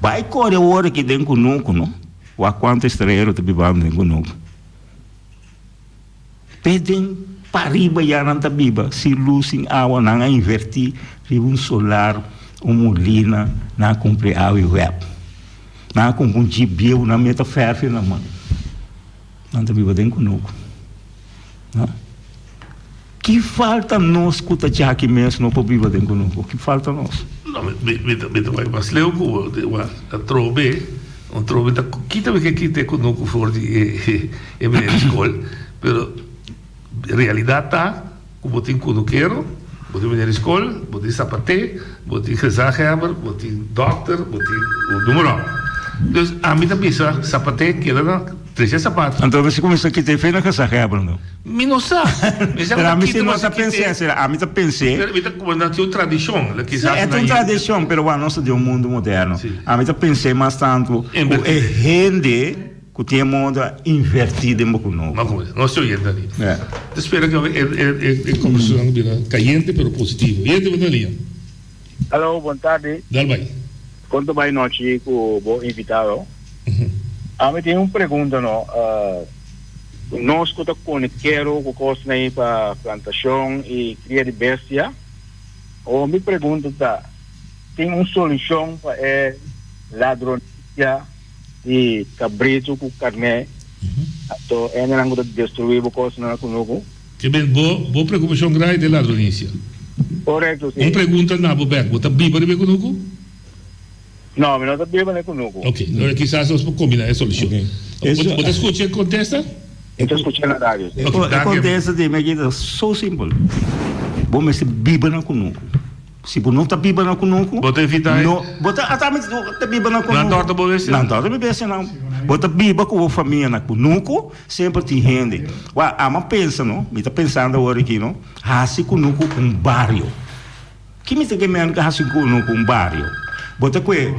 C: Bai kore awor aki den kunuku no, wak kuantu estranhero ta bibando den kunuku. Te den pariba ya nan ta biba sin lus, sin awa, nan a inverti riba un solar, un mulina, nan a kumpra e awa i web. Nan a kumpra un jeep bieu, nan meta ferfi na man. Nan ta biba den kunuku. No. Ki falta nos ku ta djaki mes no por biba den kunuku? Ki falta nos?
B: No, mi, mi, mi ta bai mas leu ku bo. Un trobe, un trobe ta kita mi ke kita e kunuku for di e, e meneer di skol. Pero realidat ta ku bo tin kunukero, bo tin meneer di skol, bo tin sapaté, bo tin gezaghebber, bo tin dòkter, bo tin numero op. Dus ami ta bisa sapaté keda na trese sapato.
C: Anto mester kuminsá kita e fe na gezaghebber no?
B: Mi no sa. Mi sa
C: Pero ami si no ta pens'é asina. Ami ta pens'é.
B: Pero mi ta kuma nan tin un tradishon.
C: Sí, e ta un tradishon, pero wak nos ta den un mundu moderno. Ami ta pens'é mas tantu ku e hende. Ku tin e modo a invertí den bo kunuku.
B: Mas ku nos te oyente ali. Ta spera ku e kombersashon bira kayente pero positivo. Oyente bo ta liña.
D: Alo, bon tardi.
B: Dal bai.
D: Kon ta bai nochi ku bo invitado? Ami tin un pregunta no. Nos ku ta kunukero ku kosnan ei pa plantashon i kria di bestia, awor mi pregunta ta, tin un solushon pa e ladronisia? Di kabritu ku karné, anto hendenan ku ta destruí bo kosnan na kunuku.
B: Ke ben bo bo preokupashon grandi ta e ladronisia.
D: Korekto, si.
B: Un pregunta na bo bek, bo ta biba riba e kunuku?
D: No, mi no ta biba na e kunuku.
B: Ok, lo kisas nos por kombiná e solushon. Bo ta skucha e kontesta?
D: Mi ta skucha na radio, si.
B: Ok,
C: E
B: danki.
C: kontesta di mi aki ta so simpel, bo mester biba na kunuku. Si bo no ta biba na kunuku,
B: Bo ta evita e.
C: no, bo ta ata mi ta biba na kunuku.
B: Nan tòrta bo bestianan.
C: Nan tòrta mi bestianan. Bo ta biba ku bo famia na kunuku, semper tin hende. Wak, amo a pensa no, mi ta pensando awor aki no, hasi kunuku un bario. Ki mi ta ke men ku hasi kunuku un bario? Bo ta kue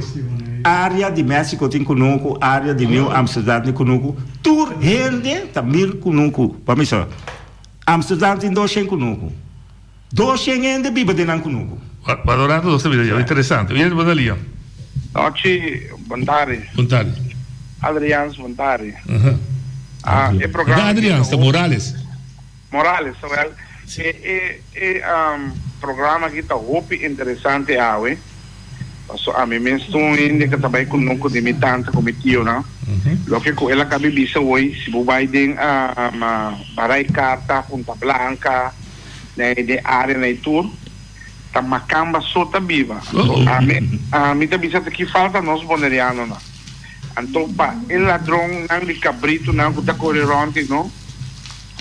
C: área di Mexico tin kunuku, área di New Amsterdam tin kunuku, tur hende ta mil kunuku. Pa mi sa, Amsterdam tin doshen kunuku. Doshen hende biba den nan kunuku.
B: Wak un rato nos ta bira ya. Interesante. Oye, bo ta lia.
E: Nochi, bon tardi.
B: Bon tardi.
E: Adrians, bon tardi. Ah, e
B: programa. No Adrians, ta Morales.
E: Morales, wel, e e e programa aki ta hopi interesante awe. Paso ami mes ta un hende ku ta bai kunuku di mi tanta ku mi tionan. Loke ku el a kabi bisa hoy, si bo bai den Barai Karta, Punta Blanca, na e den área na e tur, ta makamba so ta biba. Anto ami ami ta bisa ta ki falta nos bonerianonan. Anto pa e ladronnan di kabritunan ku ta kore rònt ei no,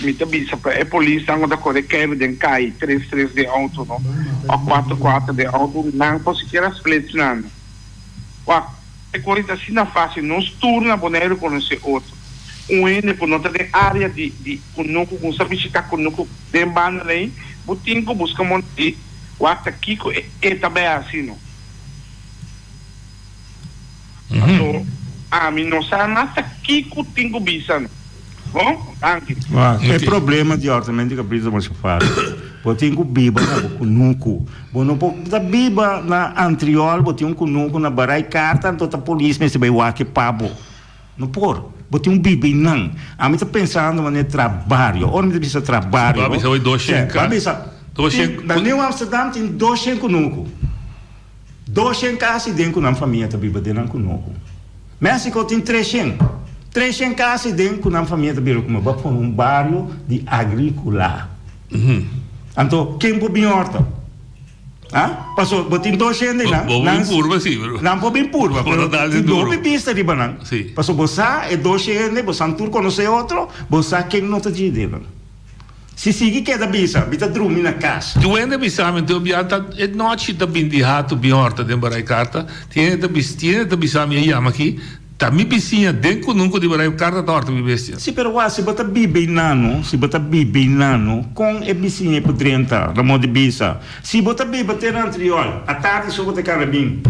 E: mi ta bisa pa e polisnan ku ta kore keiru den kai tres tres den outo no, òf kuater kuater den outo, nan por sikiera splits nan. Wak, e kos ta asina fásil, nos tur na Boneiru konosé otro. Un hende ku no ta den área di di kunuku, ku sa bishitá kunuku den banda ei, bo tin ku buska mon di wak ta kiko e e ta bai hasi no. Paso ami no sa mas ta kiko tin ku bisa no. Bon, danki.
C: Wak, e problema di òrtamento di kabrito ta masha fásil. Bo tin ku biba na bo kunuku. Bo no por ta biba na Antriol, bo tin un kunuku na Barai Karta, anto ta polis mester bai wak e pa bo. No por. Bo tin un biba einan. Ami ta pensando manera tra bario. Ora mi ta bisa tra bario.
B: Bo a bisa hoy doshen
C: ka. Bo a bisa.
B: Doshen.
C: Na Nieuw Amsterdam tin doshen kunuku. Doshen kas i den ku nan famia ta biba den nan kunuku. Mexico tin treshen. Treshen kas i den ku nan famia ta biba den kunuku. Bo a pone un bario di agrikula. Anto ken por bin horta? Ah, paso bo tin dos hende nan.
B: Bo bin purba si, pero.
C: Nan por bin purba, pero tin hopi bista riba nan.
B: Si.
C: Paso bo sa e dos hende, bo san tur konosé otro, bo sa ken no ta djide nan. Si sigui keda bisa, mi ta drumi na kas.
B: Tin hende bisa mi, tin bia ta e nochi ta bin di hatu bin horta den barai karta, tin hende ta bisa, tin hende ta bisa mi e yama aki, Ta mi bisiña den kununku di barai karta ta horta mi bestia.
C: Si, pero wak, si bo ta biba einano, si bo ta biba einano, kon e bisiña ei por drenta? Ramon di bisa, Si bo ta biba te na Antriol, atardi so bo ta kara bin.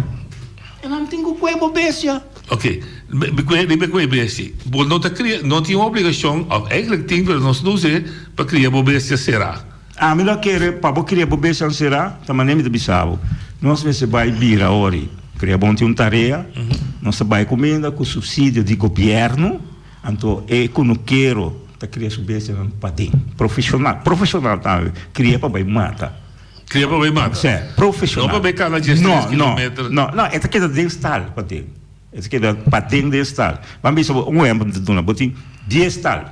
C: E nan tin ku kue bo bestia.
B: Ok, riba e kue bestia, bo no ta kria, no tin un obligashon, òf eigentlik tin, pero nos no us'é pa kria bo bestia será.
C: Ami lo a kere pa bo kria bo bestia será, ta manera mi ta bisa bo, nos mester bai bira ori. Kria bon tin un tarea, nos ta bai kuminda ku supsidio di gobièrnu, anto e kunukero ta kria su bestianan paden, profeshonal, profeshonal tambe, kria pa bai mata.
B: Kria pa bai mata?
C: Sí, profeshonal.
B: No pa bai kana dies tres kilometer?
C: No, no, no, e ta keda den stal paden, e ta keda paden den stal. Ban bisa bo un ehèmpel mi ta duna, bo tin dies stal.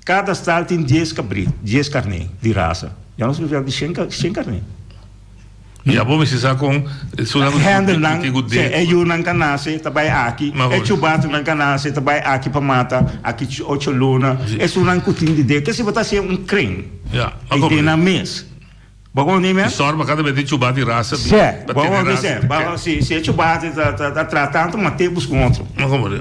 C: Kada stal tin dies kabrit, dies karné di rasa. Ya nos papia di shen shen karné.
B: Ya bo mester sa kon esunnan ku
C: Hendenan, si e yunan ka nase ta bai aki, e chubatunan ka nase ta bai aki pa mata, aki ocho luna, esunnan ku tin di den. Kesi bo ta hasi un kren ei den nan mes. Bo kono di mi?
B: Di sòrba kada bes tin chubati rasa
C: di pa tene rasa. Si, si e chubati ta ta traha tantu mat'é buska un otro.
B: Bo kono di?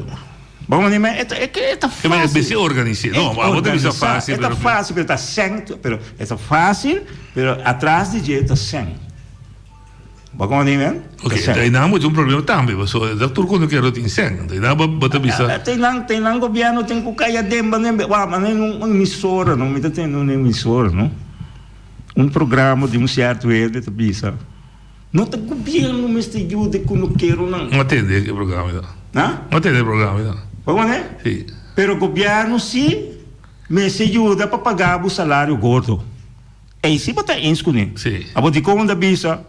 C: Bo kono di mi? E ta e ta fásil.
B: E mester organis'é. No, abo ta bisa fásil
C: pero. E ta fásil pero ta sèn pero e ta fásil pero atras di dje ta sèn. Bo kono di mi?
B: Ok, einan bo tin un problema tambe pasobra e tur kunukero tin sèn. Einan bo ta bisa.
C: Teinan teinan gobièrnu tin ku kai aden wak manera un emisora no mi ta tende un emisora no. Un programa di un sierto hende ta bisa, No ta gobierno mester yuda e kunukeronan.
B: No a tende e programa ei.
C: Ha?
B: No a tende e programa ei.
C: Bo wak?
B: Si.
C: Pero gobierno si mester yuda pa paga bo salario gordo. Ei si bo ta eens kuné.
B: Si.
C: Abo dikon ta bisa,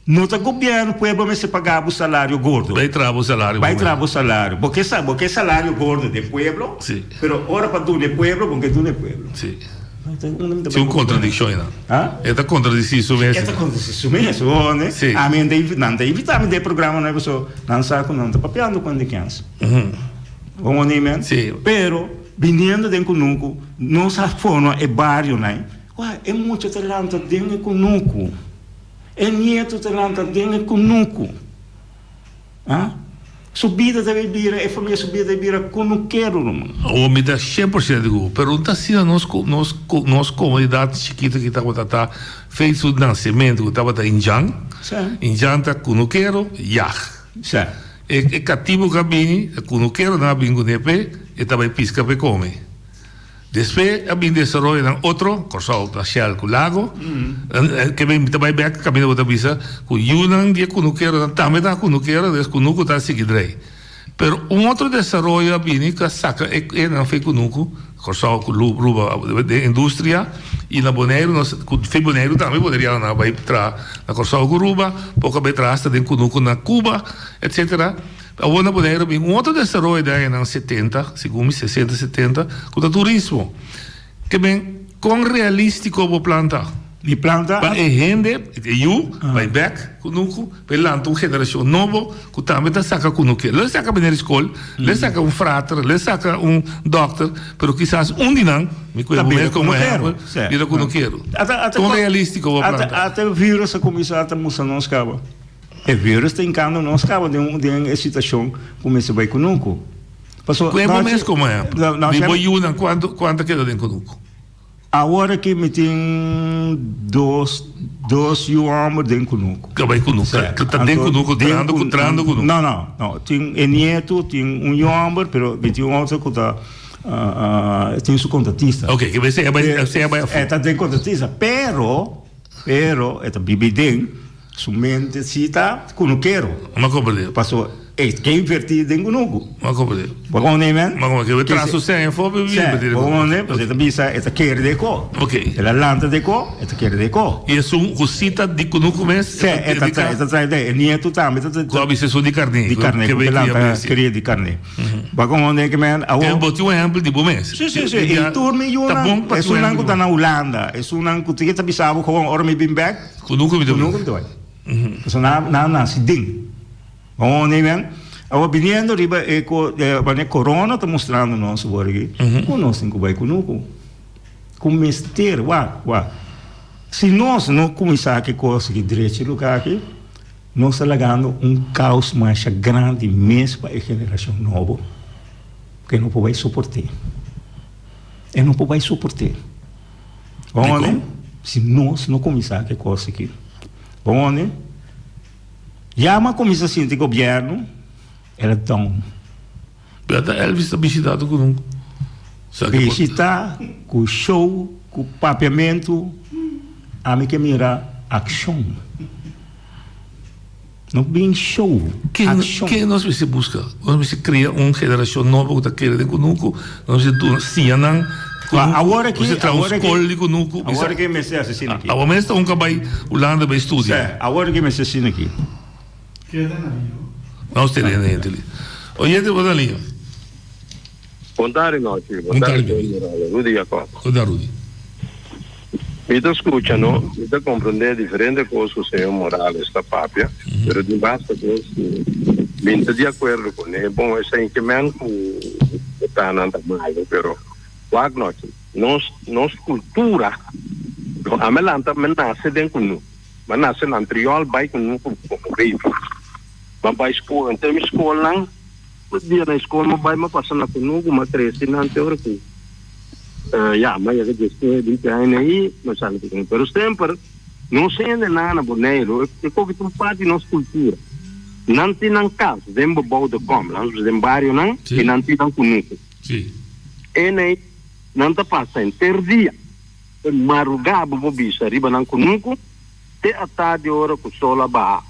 C: No ta gobierno, pueblo mester paga bo salario gordo.
B: Bai traha bo salario.
C: Bai traha bo salario. Bo ke sa, bo ke salario gordo den pueblo.
B: Si.
C: Pero ora pa duna e pueblo, bo ke duna e pueblo.
B: Si. Si un contradiccion einan.
C: Ha?
B: E ta contradici su mes.
C: E ta contradici su mes, ho ne?
B: Si.
C: Ami nan ta nan ta invita mi den e programa nan paso nan sa cu nan ta papiando cu hende kens. Bo ne men?
B: Si.
C: Pero biniendo den cunucu nos a forma e barionan, wak e mucha ta lanta den e cunucu. E nieto ta lanta den e kunuku. A Su bida ta bay bira, e famia su bida ta bay bira kunukero, ruman.
B: Awor mi ta 100% di ku bo, pero no ta asina nos nos nos komunidat chikito ki tabata ta fei su nasementu ku tabata Indjan.
C: Sí.
B: Indjan ta kunukero, yag.
C: Sa.
B: E e katibu ku a bini, e kunukeronan a bin kuné p'e, e ta bai piska p'e kome. Despues a bin desaroyonan otro, Kòrsou ta Shell ku Lago, ke mi ta bai bèk kaminda bo ta bisa ku yunan di e kunukeronan tambe ta kunukero, des kunuku ta sigui drei. Pero un otro desaroyo a bini ku a saka e nan fe kunuku, Kòrsou ku Aruba den industria i na Boneiru nos ku fe Boneiru tambe bonerianonan a bai traha na Kòrsou ku Aruba, poko a bai traha asta den kunuku na Cuba etcetera. Awor na Boneiru bin un otro desaroyo den añanan setenta, segun mi sesenta, setenta, ku ta turismo. Ke men, kon realístiko bo plan ta?
C: Mi plan ta.
B: Pa e hende, e yu, bai bèk kunuku, pa e lanta un generashon nobo ku tambe ta saka kunuke. Lo e saka meneer di skol, lo e saka un frater, lo e saka un dòkter, pero kisas un di nan, mi kohe bo mes komo ehèmpel, bira kunukero. Kon realístiko bo plan ta?
C: Ata e virus a kuminsá ta mustra nos kaba. E virus ta hinkando nos kaba den den e situashon ku mester bai kunuku.
B: Paso Kue bo mes komo ehèmpel. Di bo yunan kuantu kuantu a keda den kunuku?
C: Awor aki mi tin dos dos yu hòmber den kunuku.
B: Ka bai kunuku, ka ta den kunuku trahando ku trahando kunuku?
C: No no no tin e nietu tin un yu hòmber pero mi tin un otro ku ta tin su kontratista.
B: Oke ke esei a bai esei a bai afó.
C: E ta den kontratista pero pero e ta bibi den. Su mente si ta kunukero.
B: Ma komprendé.
C: Paso e ke invertí den kunuku.
B: Ma komprendé.
C: Bo komprendé men?
B: Ma komprendé. Ke tra su sèn afó pa biba invertí den
C: kunuku. Bo komprendé? Paso e ta bisa e ta kere den ko.
B: Ok.
C: El a lanta den ko, e ta kere den ko.
B: I esun ku si ta di kunuku mes?
C: Si, e ta trae, e ta trae den. E nietu tambe ta.
B: Ku a bisa esun di karné.
C: Di karné, ku ke lanta kria di karné. Bo komprendé ke men?
B: Awor. Bo tin un ehèmpel di bo mes.
C: Si, si, si. I tur mi yunan, esunnan ku ta na Hulanda, esunnan ku ta bisa bo gewoon ora mi bin bèk.
B: Kunuku mi ta
C: Kunuku mi ta bai. Pasobra nan nan a nasi den. Bon nei men. Awor biniendo riba e ko wanneer corona ta mustrando nos awor aki ku nos tin ku bai kunuku. Ku mester wak wak. Si nos no kuminsá ki kos aki drechi luka aki nos ta lagando un kaos masha grandi mes pa e generashon nobo ku e no por bai soport'é. E no por bai soport'é. Bon, si nos no kuminsá ku e kos aki. Bon, ya mi a kuminsá sinti gobièrnu el a down.
B: Pero ta Elvis ta bishitá tur ku nun.
C: Bishitá ku show, ku papiamentu, ami ke mira akshon. No bin show,
B: accion. Ke nos mester buska? Nos mester krea un generashon nobo ku ta kere den kunuku. Nos mester duna, siña nan kunuku.
C: Awor aki,
B: Nos mester traha un
C: awor aki,
B: skol di kunuku.
C: Awor aki mester hasi asina aki.
B: Awor mes ta un ka bai Hulanda bai studia.
C: Sè, awor aki mester asina aki.
B: Keda na liña. Nos tene hende li. Oyente bo na liña.
F: Bon tardi nochi.
B: Bon tardi Rudy.
F: Rudy Jacob.
B: Bon tardi Rudy.
F: Mi ta scucha no, mi ta comprende diferente cos cu señor Morales ta papia, pero tin basta cos cu mi no ta di acuerdo cu ne. Bon, esey ke men cu ta nan ta malo, pero wak nochi, nos nos cultura, ami lanta, mi nace den cunu, mi nace na Antriol bay cunu como baby, mi bay school, ente mi scolnan. Tur dia na skol mi bai, mi pasa na kunuku, mi a krese nan te ora ku ya mi a yega diesnuebe, binti aña ei, mi a sali di kunuku. Pero semper nos hendenan na Boneiru e koki ta un parti di nos kultura. Nan tin nan kas den bebouw de kom, nan den barionan, i nan tin nan kunuku. Enei nan ta pasa henter dia, e marugá bo por bisa riba nan kunuku. Te atardi ora ku sol a baha,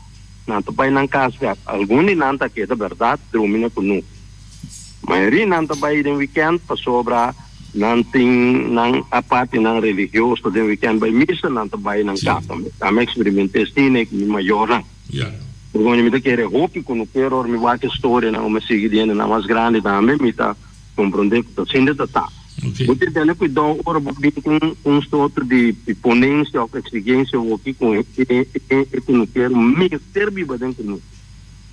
F: nan ta bai nan kas bèk. Algun di nan ta keda bèrdat drumi na kunuku. Mayoria nan ta bai den wikènt pasobra nan tin nan apartinan religioso den wikènt bai misa, nan ta bai nan kas. Ami a eksperiment'é asina ku mi mayornan. Pasobra mi ta kere hopi kunukero ora mi wak e storianan o mi sigui di hendenan mas grandi tambe mi ta Comprende cu ta sinti ta ta. Bo tin tene cuidao ora bo bin cu un soort di ponencia of exigencia hoki cu e e cunukero mester biba den cunucu.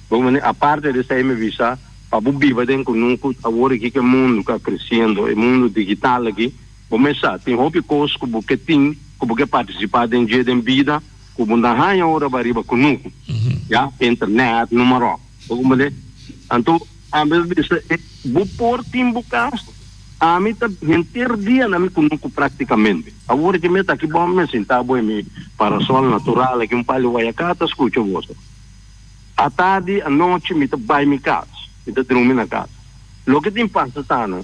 F: Bo mane aparte di esey mi bisa pa bo biba den cunucu awor aki cu e mundo ca creciendo e mundo digital aki bo mes sa tin hopi cos cu bo ke tin cu bo ke participa den dje den bida cu bo no haya ora bo ariba cunucu ya internet numero bo comprende anto Ami ta bisa e, Bo por tin bo kas? Ami ta henter dia na mi kunuku praktikamente. Awor ki mi ta aki bon mi a sinta bo e mi parasol natural aki un pali wayaká ta skucha boso. Atardi, anochi mi ta bai mi kas, mi ta drumi na kas. Loke tin pasa ta no,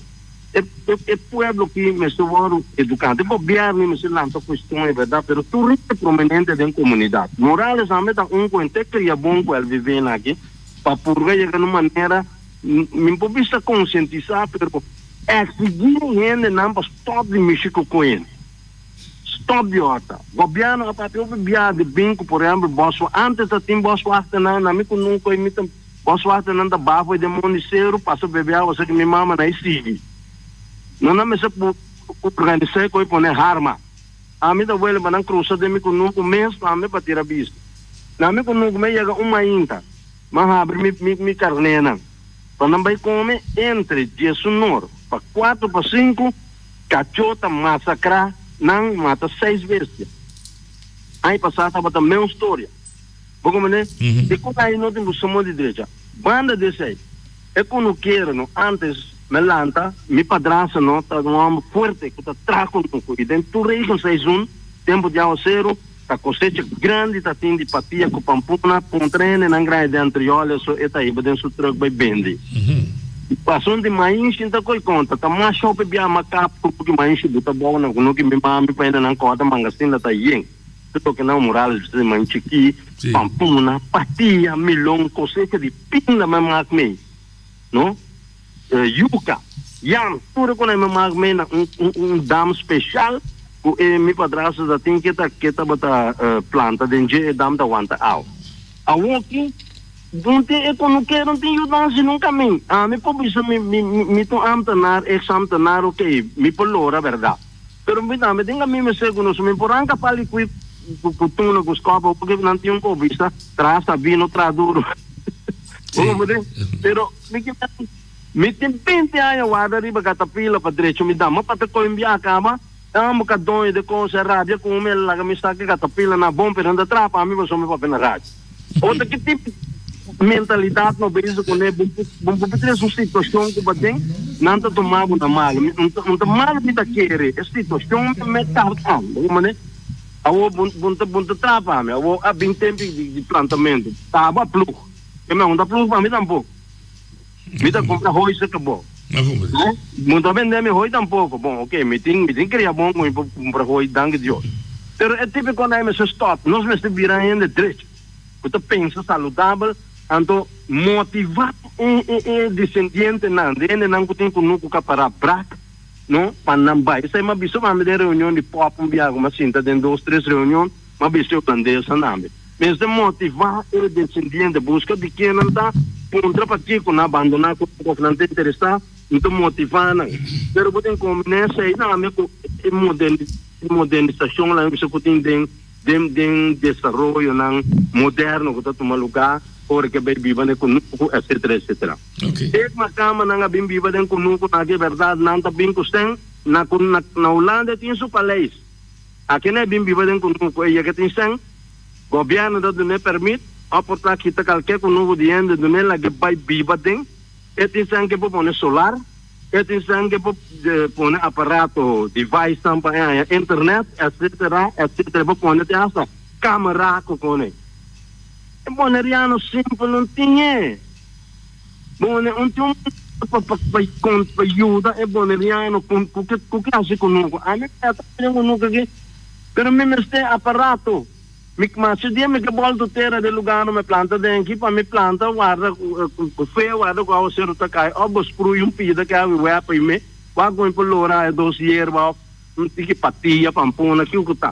F: e e pueblo ki mester wòrdu eduká. E gobièrnu mester lanta kuestion e bèrdat, pero tur hende prominente den komunidat. Morales tambe ta un ku henter kria bon ku el vive aki pa purga yega na un manera, mi por bisa konsientisá, pero eksigí hendenan pa stòp di mishi ku koen. Stop di ota. Gobièrnu a papia hopi bia di bin ku por ehèmpel bòswa. Ántes ta tin bòswachternan, na mi kunuku ei mi ta bòswachternan ta baha for di den mondi seru pasa bebe awa esaki mi mama na e sigui. No nan mester por organisá e koe pone harma. Ami ta wele pa nan krusa den mi kunuku mes tambe pa tira bista. Na mi kunuku mi a yega un mainta, mi a habri mi mi mi karnénan pa nan bai kome entre diesunor pa kuatro pa sinku. Kachó ta masakrá nan mata seis bestia. Aña pasá tabata meun storia. Bo komprendé? I ku ai no tin buska mon di drecha. Banda di esei, e kunukero no antes me lanta, mi padrastro no ta un hòmber fuerte ku ta traha kunuku i den tur regen seizoen, tempu di awaseru, ta kosecha grandi ta tin di patia ku pampuna, puntra hendenan grandi den Antriol eso e ta hiba den su truck bai bendi. Pasun di mainshi n'ta koi konta, ta mas hopi bia ma kap ku ki mainshi buta bou na kunuki mi mami pa hendenan kòrda mangasin ta yen. Tur loke nan Morales bisa di mainshi ki, pampuna, patia, milon, kosecha di pinda men mak mei, no? Yuka, yam, tur e konai mi mak mei na un un dam special ku e mi padrastro ta tin ke ta ke tabata planta den dje e dam ta wanta awa. Awoki un tin e konukero un tin yudansi nunka mi. Ami por bisa mi mi mi ta un ambtenaar, ex ambtenaar ok mi por lora bèrdat. Pero mi tambe tin kaminda mester ku nos mi por ranka pali kui ku tuna ku skòp awoki nan tin un kobista traha sabí no traha duro. Pero Mi ke Mi tin binti aña warda riba katapila pa drecha mi dama pa ta koe un biaha kaba. E homber ka doño de kos e rabia ku mi, el laga mi saka katapila na bon pero nan ta traha pa mi pasobra mi papia na radio. Otro ki tipo mentalidat no bezig kuné bo bo por tres un situashon ku baden nan ta tuma bo na malo. Mi un ta malo mi ta kere e situashon mi ta bo komprende? Awor bo bo ta traha pa mi awor a bin tempu di plantamentu ta bo a plug. E me no ta ploeg pa mi tampoco. Mi ta compra hooi cerca bo. No? No ta bende mi hooi tampoco. Bon, ok, mi tin, mi tin cria bon cu mi por compra hooi, danki Dios. Pero e tipico nan mester stop. Nos mester bira hende drecho, cu ta pensa saludabel, anto motiva e, e, e descendientenan, de hendenan cu tin cunucu capará brak, no, pa nan bai. Esai mi a bisa mami den reunion di pop un biaha cu mi a sinta den dos, tres reunion, mi a bisa e holandesnan tambe. Mester motivá e desendiente, buska di ken nan ta, puntra pakiko nan a bandoná ku òf nan ta interesá, no ta motivá nan. Pero bo tin kombiná esei tambe ku e modernisashon lan bisa ku tin den den den desaroyonan moderno ku ta tuma lugá ora ke bai biba den kunuku etsetera etsetera. E makamanan a bin biba den kunuku nan ke bèrdat nan ta bin ku sèn na na Hulanda tin su paleis. Aki na e bin biba den kunuku e yega tin sèn, gobièrnu ta dun'é pèrmit òf por ta kita kalke kunuku di hende dun'é lag'é bai biba den. E tin sèn ke por pone solar, e tin sèn ke por pone aparato, devicenan pa e haña internet, etsetera, etsetera. E por pone te hasta kamera ku pone. E boneriano simpel no tin e. Bone un tin un pa pa pa kon pa yuda e boneriano ku ku ke ku ke hasi kunuku. Ami ta den kunuku aki, pero mi mester aparato. Mi mas dia mi ke bolto tera den lugar no mi planta den aki pa mi planta warda ku fe warda ku awaseru ta kai of bo sprui un pida ke awi wepa i me wak ku mi por lora e dos yerba of un tiki patia pampuna kiu ku ta.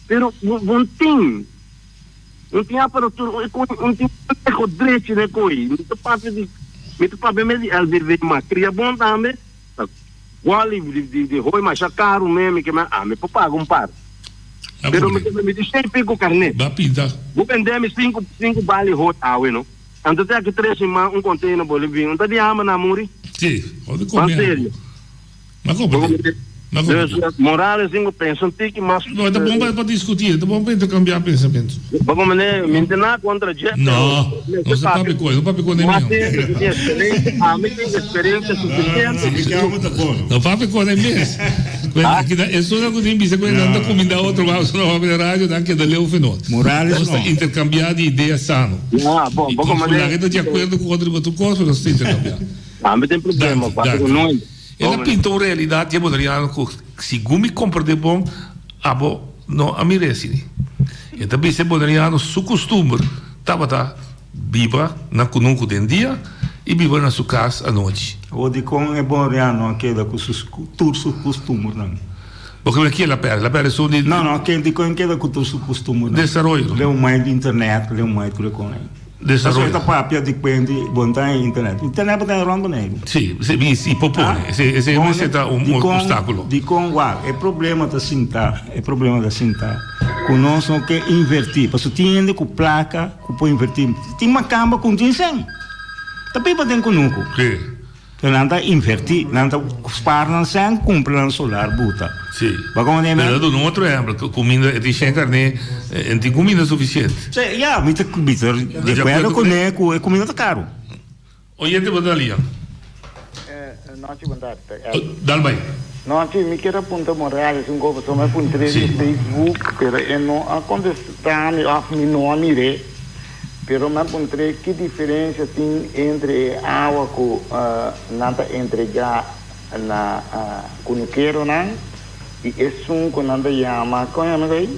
F: Pero bo bo tin. Un tin aparatura, un koe, un tin maneho drechi den koe. Mi ta papia di, mi ta papia mes di LBV, ma kria bon tambe, ta wòli di, di, di hoi masha karu me, mi ke men, ami por paga un par. Pero mi ke men, mi di shei pico karné.
B: Ba pinta.
F: Bo bende mi sinku, sinku bali hoi awe no. Anto te aki tres siman un container bo lo bin. Un ta di hamba na muri.
B: Si, bo ta
F: Ban
B: come
F: serio.
B: Ma komprendé. Ma komprendé.
F: Dus Morales tin ku pensa un tiki mas.
B: No, e ta bon pa diskutí, e ta bon pa interkambiá pensamentu.
F: Bo komprendé? Mi no tin nada kontra dje, pero
B: No, nos ta papia ku e, no papia ku e
F: Mas
B: mes.
F: hende ku tin eksperensia, ami tin eksperensia sufisiente.
B: No papia ku e mes. Aki na esunnan ku tin bisa ku nan ta kuminda otro mas no papia radio nan keda leu fe nos.
C: Morales
B: Nos ta
C: no.
B: interkambiá di idea sano.
F: Ya, bon,
B: I
F: bo
B: nos
F: komandé.
B: por laga ta di akuerdo ku otro riba tur kos pero nos ta interkambiá.
F: Tambe tin problema,
B: Danki,
F: pasa ku
B: danki.
F: noe.
B: E ta pinta un realidat dje boneriano ku segun mi komprendé bon abo no a mir'é asina. E ta bisa e boneriano su kustumber tabata biba na kunuku den dia i biba na su kas anochi.
C: Awor dikon e boneriano a keda ku su tur su kustumbernan?
B: Bo ke mira ki el a pèrdè? El a pèrdè esun di.
C: No, no, ke dikon e keda ku tur su kustumbernan?
B: Desaroyo.
C: Leu mai di internet, leu mai tur e kon ei.
B: Desaroyo.
C: Pasobra ta papia di kuenti bo no ta en internet. Internet bo ta en rònt Boneiru.
B: Sí, sí, i por pone. Esei, esei mester ta un obstákulo.
C: Dikon wak, e problema ta sinta, e problema ta sinta ku nos no ke invertí. Pasobra tin hende ku plaka ku por invertí. Tin makamba ku no tin sèn. Ta biba den kunuku.
B: Sí.
C: Pero nan ta invertí, nan ta spaar nan sèn, kumpra nan solar buta.
B: Sí.
C: Bo a komprendé mi?
B: Pero duna un otro ehempel, ku kuminda, e tin shen karné, e no tin kuminda sufisiente.
C: Sí, ya, mi ta, mi ta di akuerdo kuné ku e kuminda ta karu.
B: Oyente bo ta lia.
G: Nochi bon tardi ta Elvis.
B: Dal bai.
G: Nochi mi kier a puntra Morales un cosa pasobra mi a puntr'é di Facebook pero e no a contesta mi of mi no a mir'é pero mi a puntr'é ki diferencia tin entre e awa cu nan ta entrega na cunukeronan y esun cu nan ta yama con yama esey?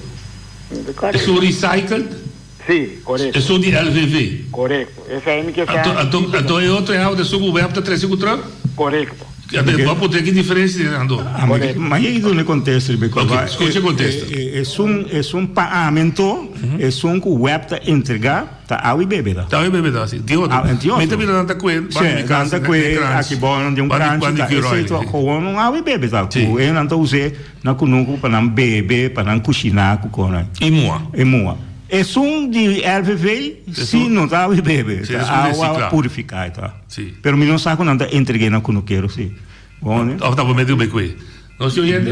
G: Mi ta corda.
B: Esun recycled?
G: Sí, korekto.
B: Esun di LVV.
G: Korekto. Esei mi ke sa.
B: Anto, anto, anto e otro e awa ta esun ku web ta trese ku truck?
G: Korekto.
B: Anto bo a puntra ki diferensia tin nan do?
G: Korekto.
C: Ma yei duna e kontesta riba e kos.
B: Ok, skucha e kontesta.
C: Esun, esun pa ami anto, esun ku web ta entrega ta awa i bebe ta.
B: Ta awa i bebe ta, si. Tin otro.
C: Ah, tin otro.
B: Mi ta mira nan ta kue banda
C: Sí,
B: di kas,
C: nan ta kue
B: na krans.
C: aki bou nan den un
B: Banda di,
C: kranchi
B: banda
C: ta.
B: di
C: Esei
B: Curoil.
C: ta gewoon un awa i bebe ta.
B: Sí.
C: Ku e nan ta us'é na kunuku pa nan bebe, pa nan kushiná ku kos.
B: I mua.
C: I mua. Esun di LVV si no ta awa bebe, ta awa purifica e ta. Pero mi no sa cu nan ta entregue na cunukero si. Bon.
B: Of ta bo mete un bekwe. Nos tin oyente?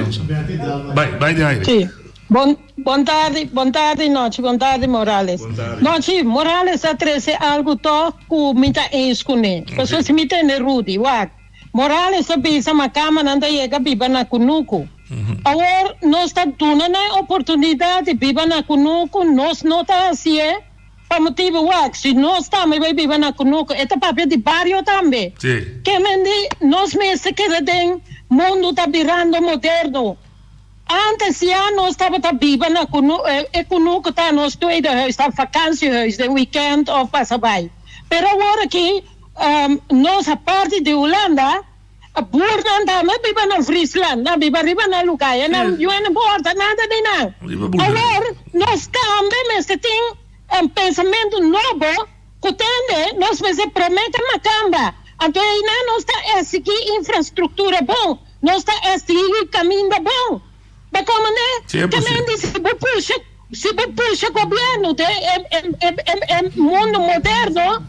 B: Bai, bai di aire.
H: Si. Bon, bon tardi, bon tardi Nochi, bon tardi Morales. Nochi, Morales a trece algo toch cu mi ta eens cune. Pasobra si mi tende Rudy, wak. Morales a bisa ma kamanan ta yega biba na kunuku. Awor nos ta duna nan e oportunidat di biba na kunuku, nos no ta hasié pa motibu wak si nos tambe bai biba na kunuku e ta papia di bario tambe. Ke men di nos mester keda den mundu ta birando moderno. Antes ya nos tabata biba na kunu e kunuku ta nos tweede huis ta vakantiehuis den weekend of pasa bai. Pero awor aki Nos aparte di Hulanda, buurnan tambe biba na Friesland, nan biba riba nan lugar, e nan yu no importa nada di nan. Awor nos tambe mester tin un pensamentu nobo ku tende nos mester promete makamba, anto einan nos ta esigi infrastruktura bon, nos ta esigi kaminda bon. Bo komo ne? Ke men di si bo pusha si bo pusha gobierno den e e e e mundo moderno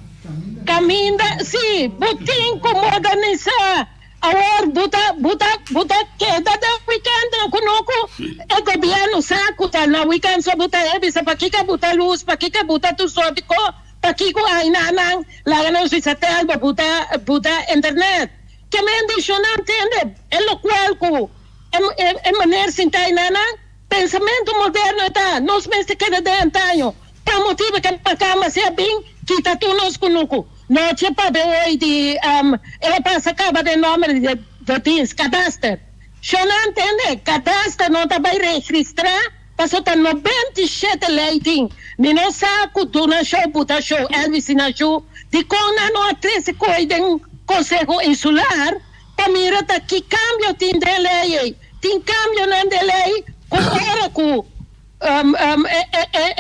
H: kaminda si bo tin ku modernisa awor bo ta bo ta bo ta keda den weekend nan kunuku e gobierno sa ku ta na weekend so bo ta e bisa pakiko bo ta lus pakiko bo ta tur sorti ko pakiko aina nan laga nos bisa tel bo ta bo ta internet ke men di shonnan tende e lokual ku E maner sinta ei nana, pensamentu moderno e ta, nos mester keda den antaño, pa motibu ke makamba si a bin kita tur nos kunuku. Nochi pabia hoy di el a pasa kaba den nomber di de dienst kadaster. Shona ntende, kadaster no ta bai registrá paso ta 97 lei tin. Mi no sa ku duna show buta show Elvis i Nashu dikon nan no a trese koe den konseho insular. Pa mira ta ki kambio tin den lei ei. Tin kambionan den lei ku ora ku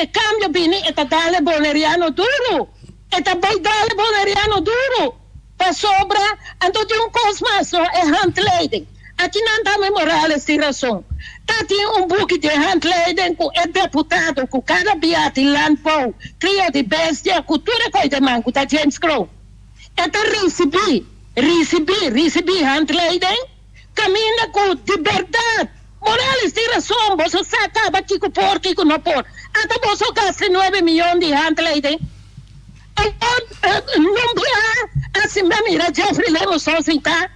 H: e kambio bini e ta dal e boneriano duru. E ta bai dal e boneriano duru. Pasobra anto tin un kos mas no, e handleiding. Aki nan tambe Morales tin rason. Ta tin un buki di e handleiding ku e deputado ku kada bia di landbouw, krio di bestia ku tur e koi deman ku ta James Kroon. E ta risibí, risibí, risibí handleiding kaminda ku di bèrdat Morales tin rason, boso sa kaba kiko por, kiko no por. Ata boso gasta nuebe miyon di handleiding. Awor no bia asin bo mira Jeffrey Lemos so sintá,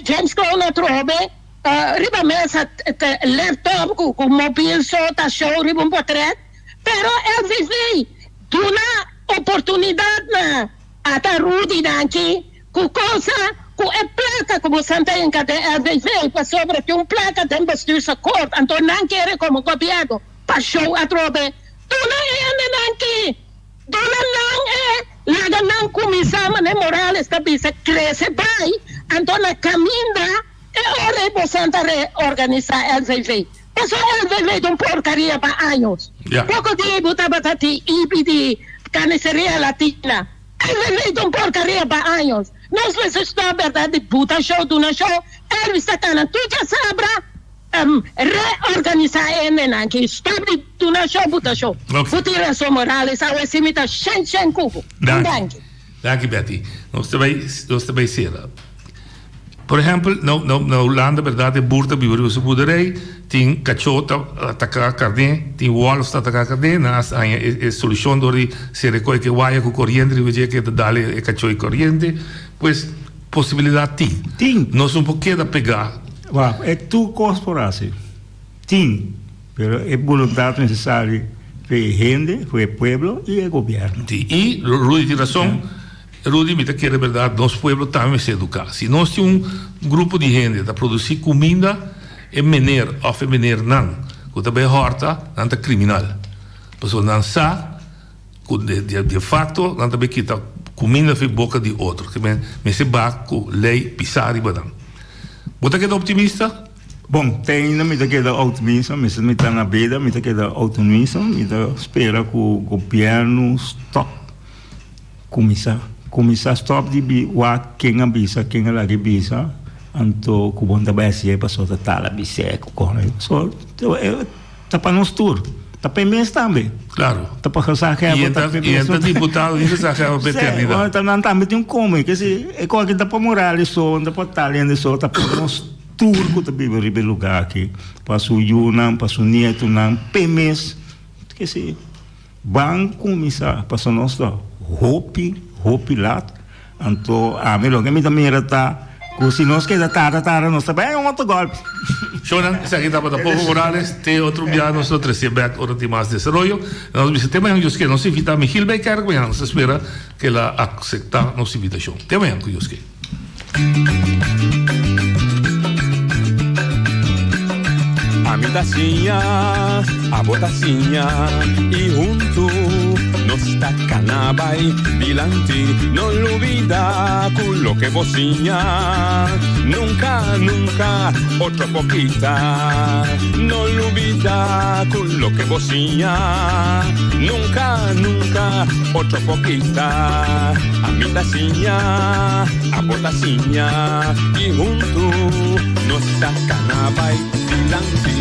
H: James Kroon atrobe. Riba mesa laptop cu mobil so ta show riba un potret, pero LVV duna oportunidad na ata Rudy danki cu cosa cu e placa cu bosan ta hinca den LVV pasobra tin un placa den bestuursakkoord anto nan kere como gobierno pa show atrobe duna e hendenan ki Duna nan e laga nan kuminsá manera Morales ta bisa krese bai, anto na kaminda e ora ei bosan ta reorganisá LVV. Pasobra LVV ta un porkaria pa años. Poko di ei bo tabata tin ibi di Carniceria Latina. LVV ta un porkaria pa años. Nos mester stòp bèrdat di buta show duna show. Elvis ta kana tur djasabra. Reorganisa e hendenan ki stop di duna show buta show. Bo tin rason Morales awe si mi ta shen shen ku bo. Un danki.
B: Danki Betty. Nos ta bay nos ta bay sera. Por ehempel na na na Hulanda berdad e boer ta biba riba su boerderij tin cacho ta ataka carne tin wolf ta ataka carne nan a haña e e solucion door di sera e koe ke waya ku coriente riba dje ke ta dal e cacho e coriente pues Posibilidad tin.
C: Tin.
B: Nos no por keda pegá.
C: Wak, e tur kos por hasi. Tin. Pero e boluntad nesesario pa e hende, pa e pueblo i e gobièrnu.
B: Tin. I Rudy tin rason. Rudy, mi ta kere berdad nos pueblo tambe mester eduká. Si nos tin un grupo di hende ta produsí kuminda, e mener òf e menernan ku ta bai hòrta, nan ta kriminal. Pasobra nan sa. Ku de facto nan ta bay kita cuminda fi boca di otro. Ke men mester ba ku ley pisa riba nan. Bo ta keda optimista?
C: Bon, te ainda mi ta keda optimista, mester mi ta na bida, mi ta keda optimista, mi ta spera ku gobierno stop cuminsa, cuminsa stop di bi wak ken a bisa, ken a laga bisa, anto ku bo no ta bay haci'e pasobra ta tala bis'e ku kona. So, Ta pa nos tur. Ta pa e mes tambe.
B: Claro.
C: Ta pa gezaghebber.
B: Ta pa e mes. I e ta diputado i gezaghebber pa eternidad.
C: Sí, nan tambe tin un come. Ke si e kos aki ta pa Morales so, no ta pa tal hende so, ta pa nos tur ku ta biba riba e lugar aki. Pa su yunan, pa su nietunan, pa e mes. Ke si ban kuminsá pasobra nos ta hopi, hopi lat. Anto ami loke mi ta mira ta ku si nos keda tarda tarda nos ta bai un otro golpe.
B: Shownan, esaki tabata Popo Morales, te otro bia nos lo trece bek ora tin mas desaroyo. Nos bisa te mañan ku Dios ke. Nos invita Michiel Bijkerk mañana, nos ta spera ku el a acepta nos invitacion. Te mañan ku Dios ke.
A: Ami ta siña, abo ta siña y huntu nos ta cana bay dilanti. No lubida cu loke bo siña nunca, nunca otro por kita. No lubida cu loke bo siña nunca, nunca otro por kita. Ami ta siña. Abo ta siña y huntu nos ta cana bay dilanti.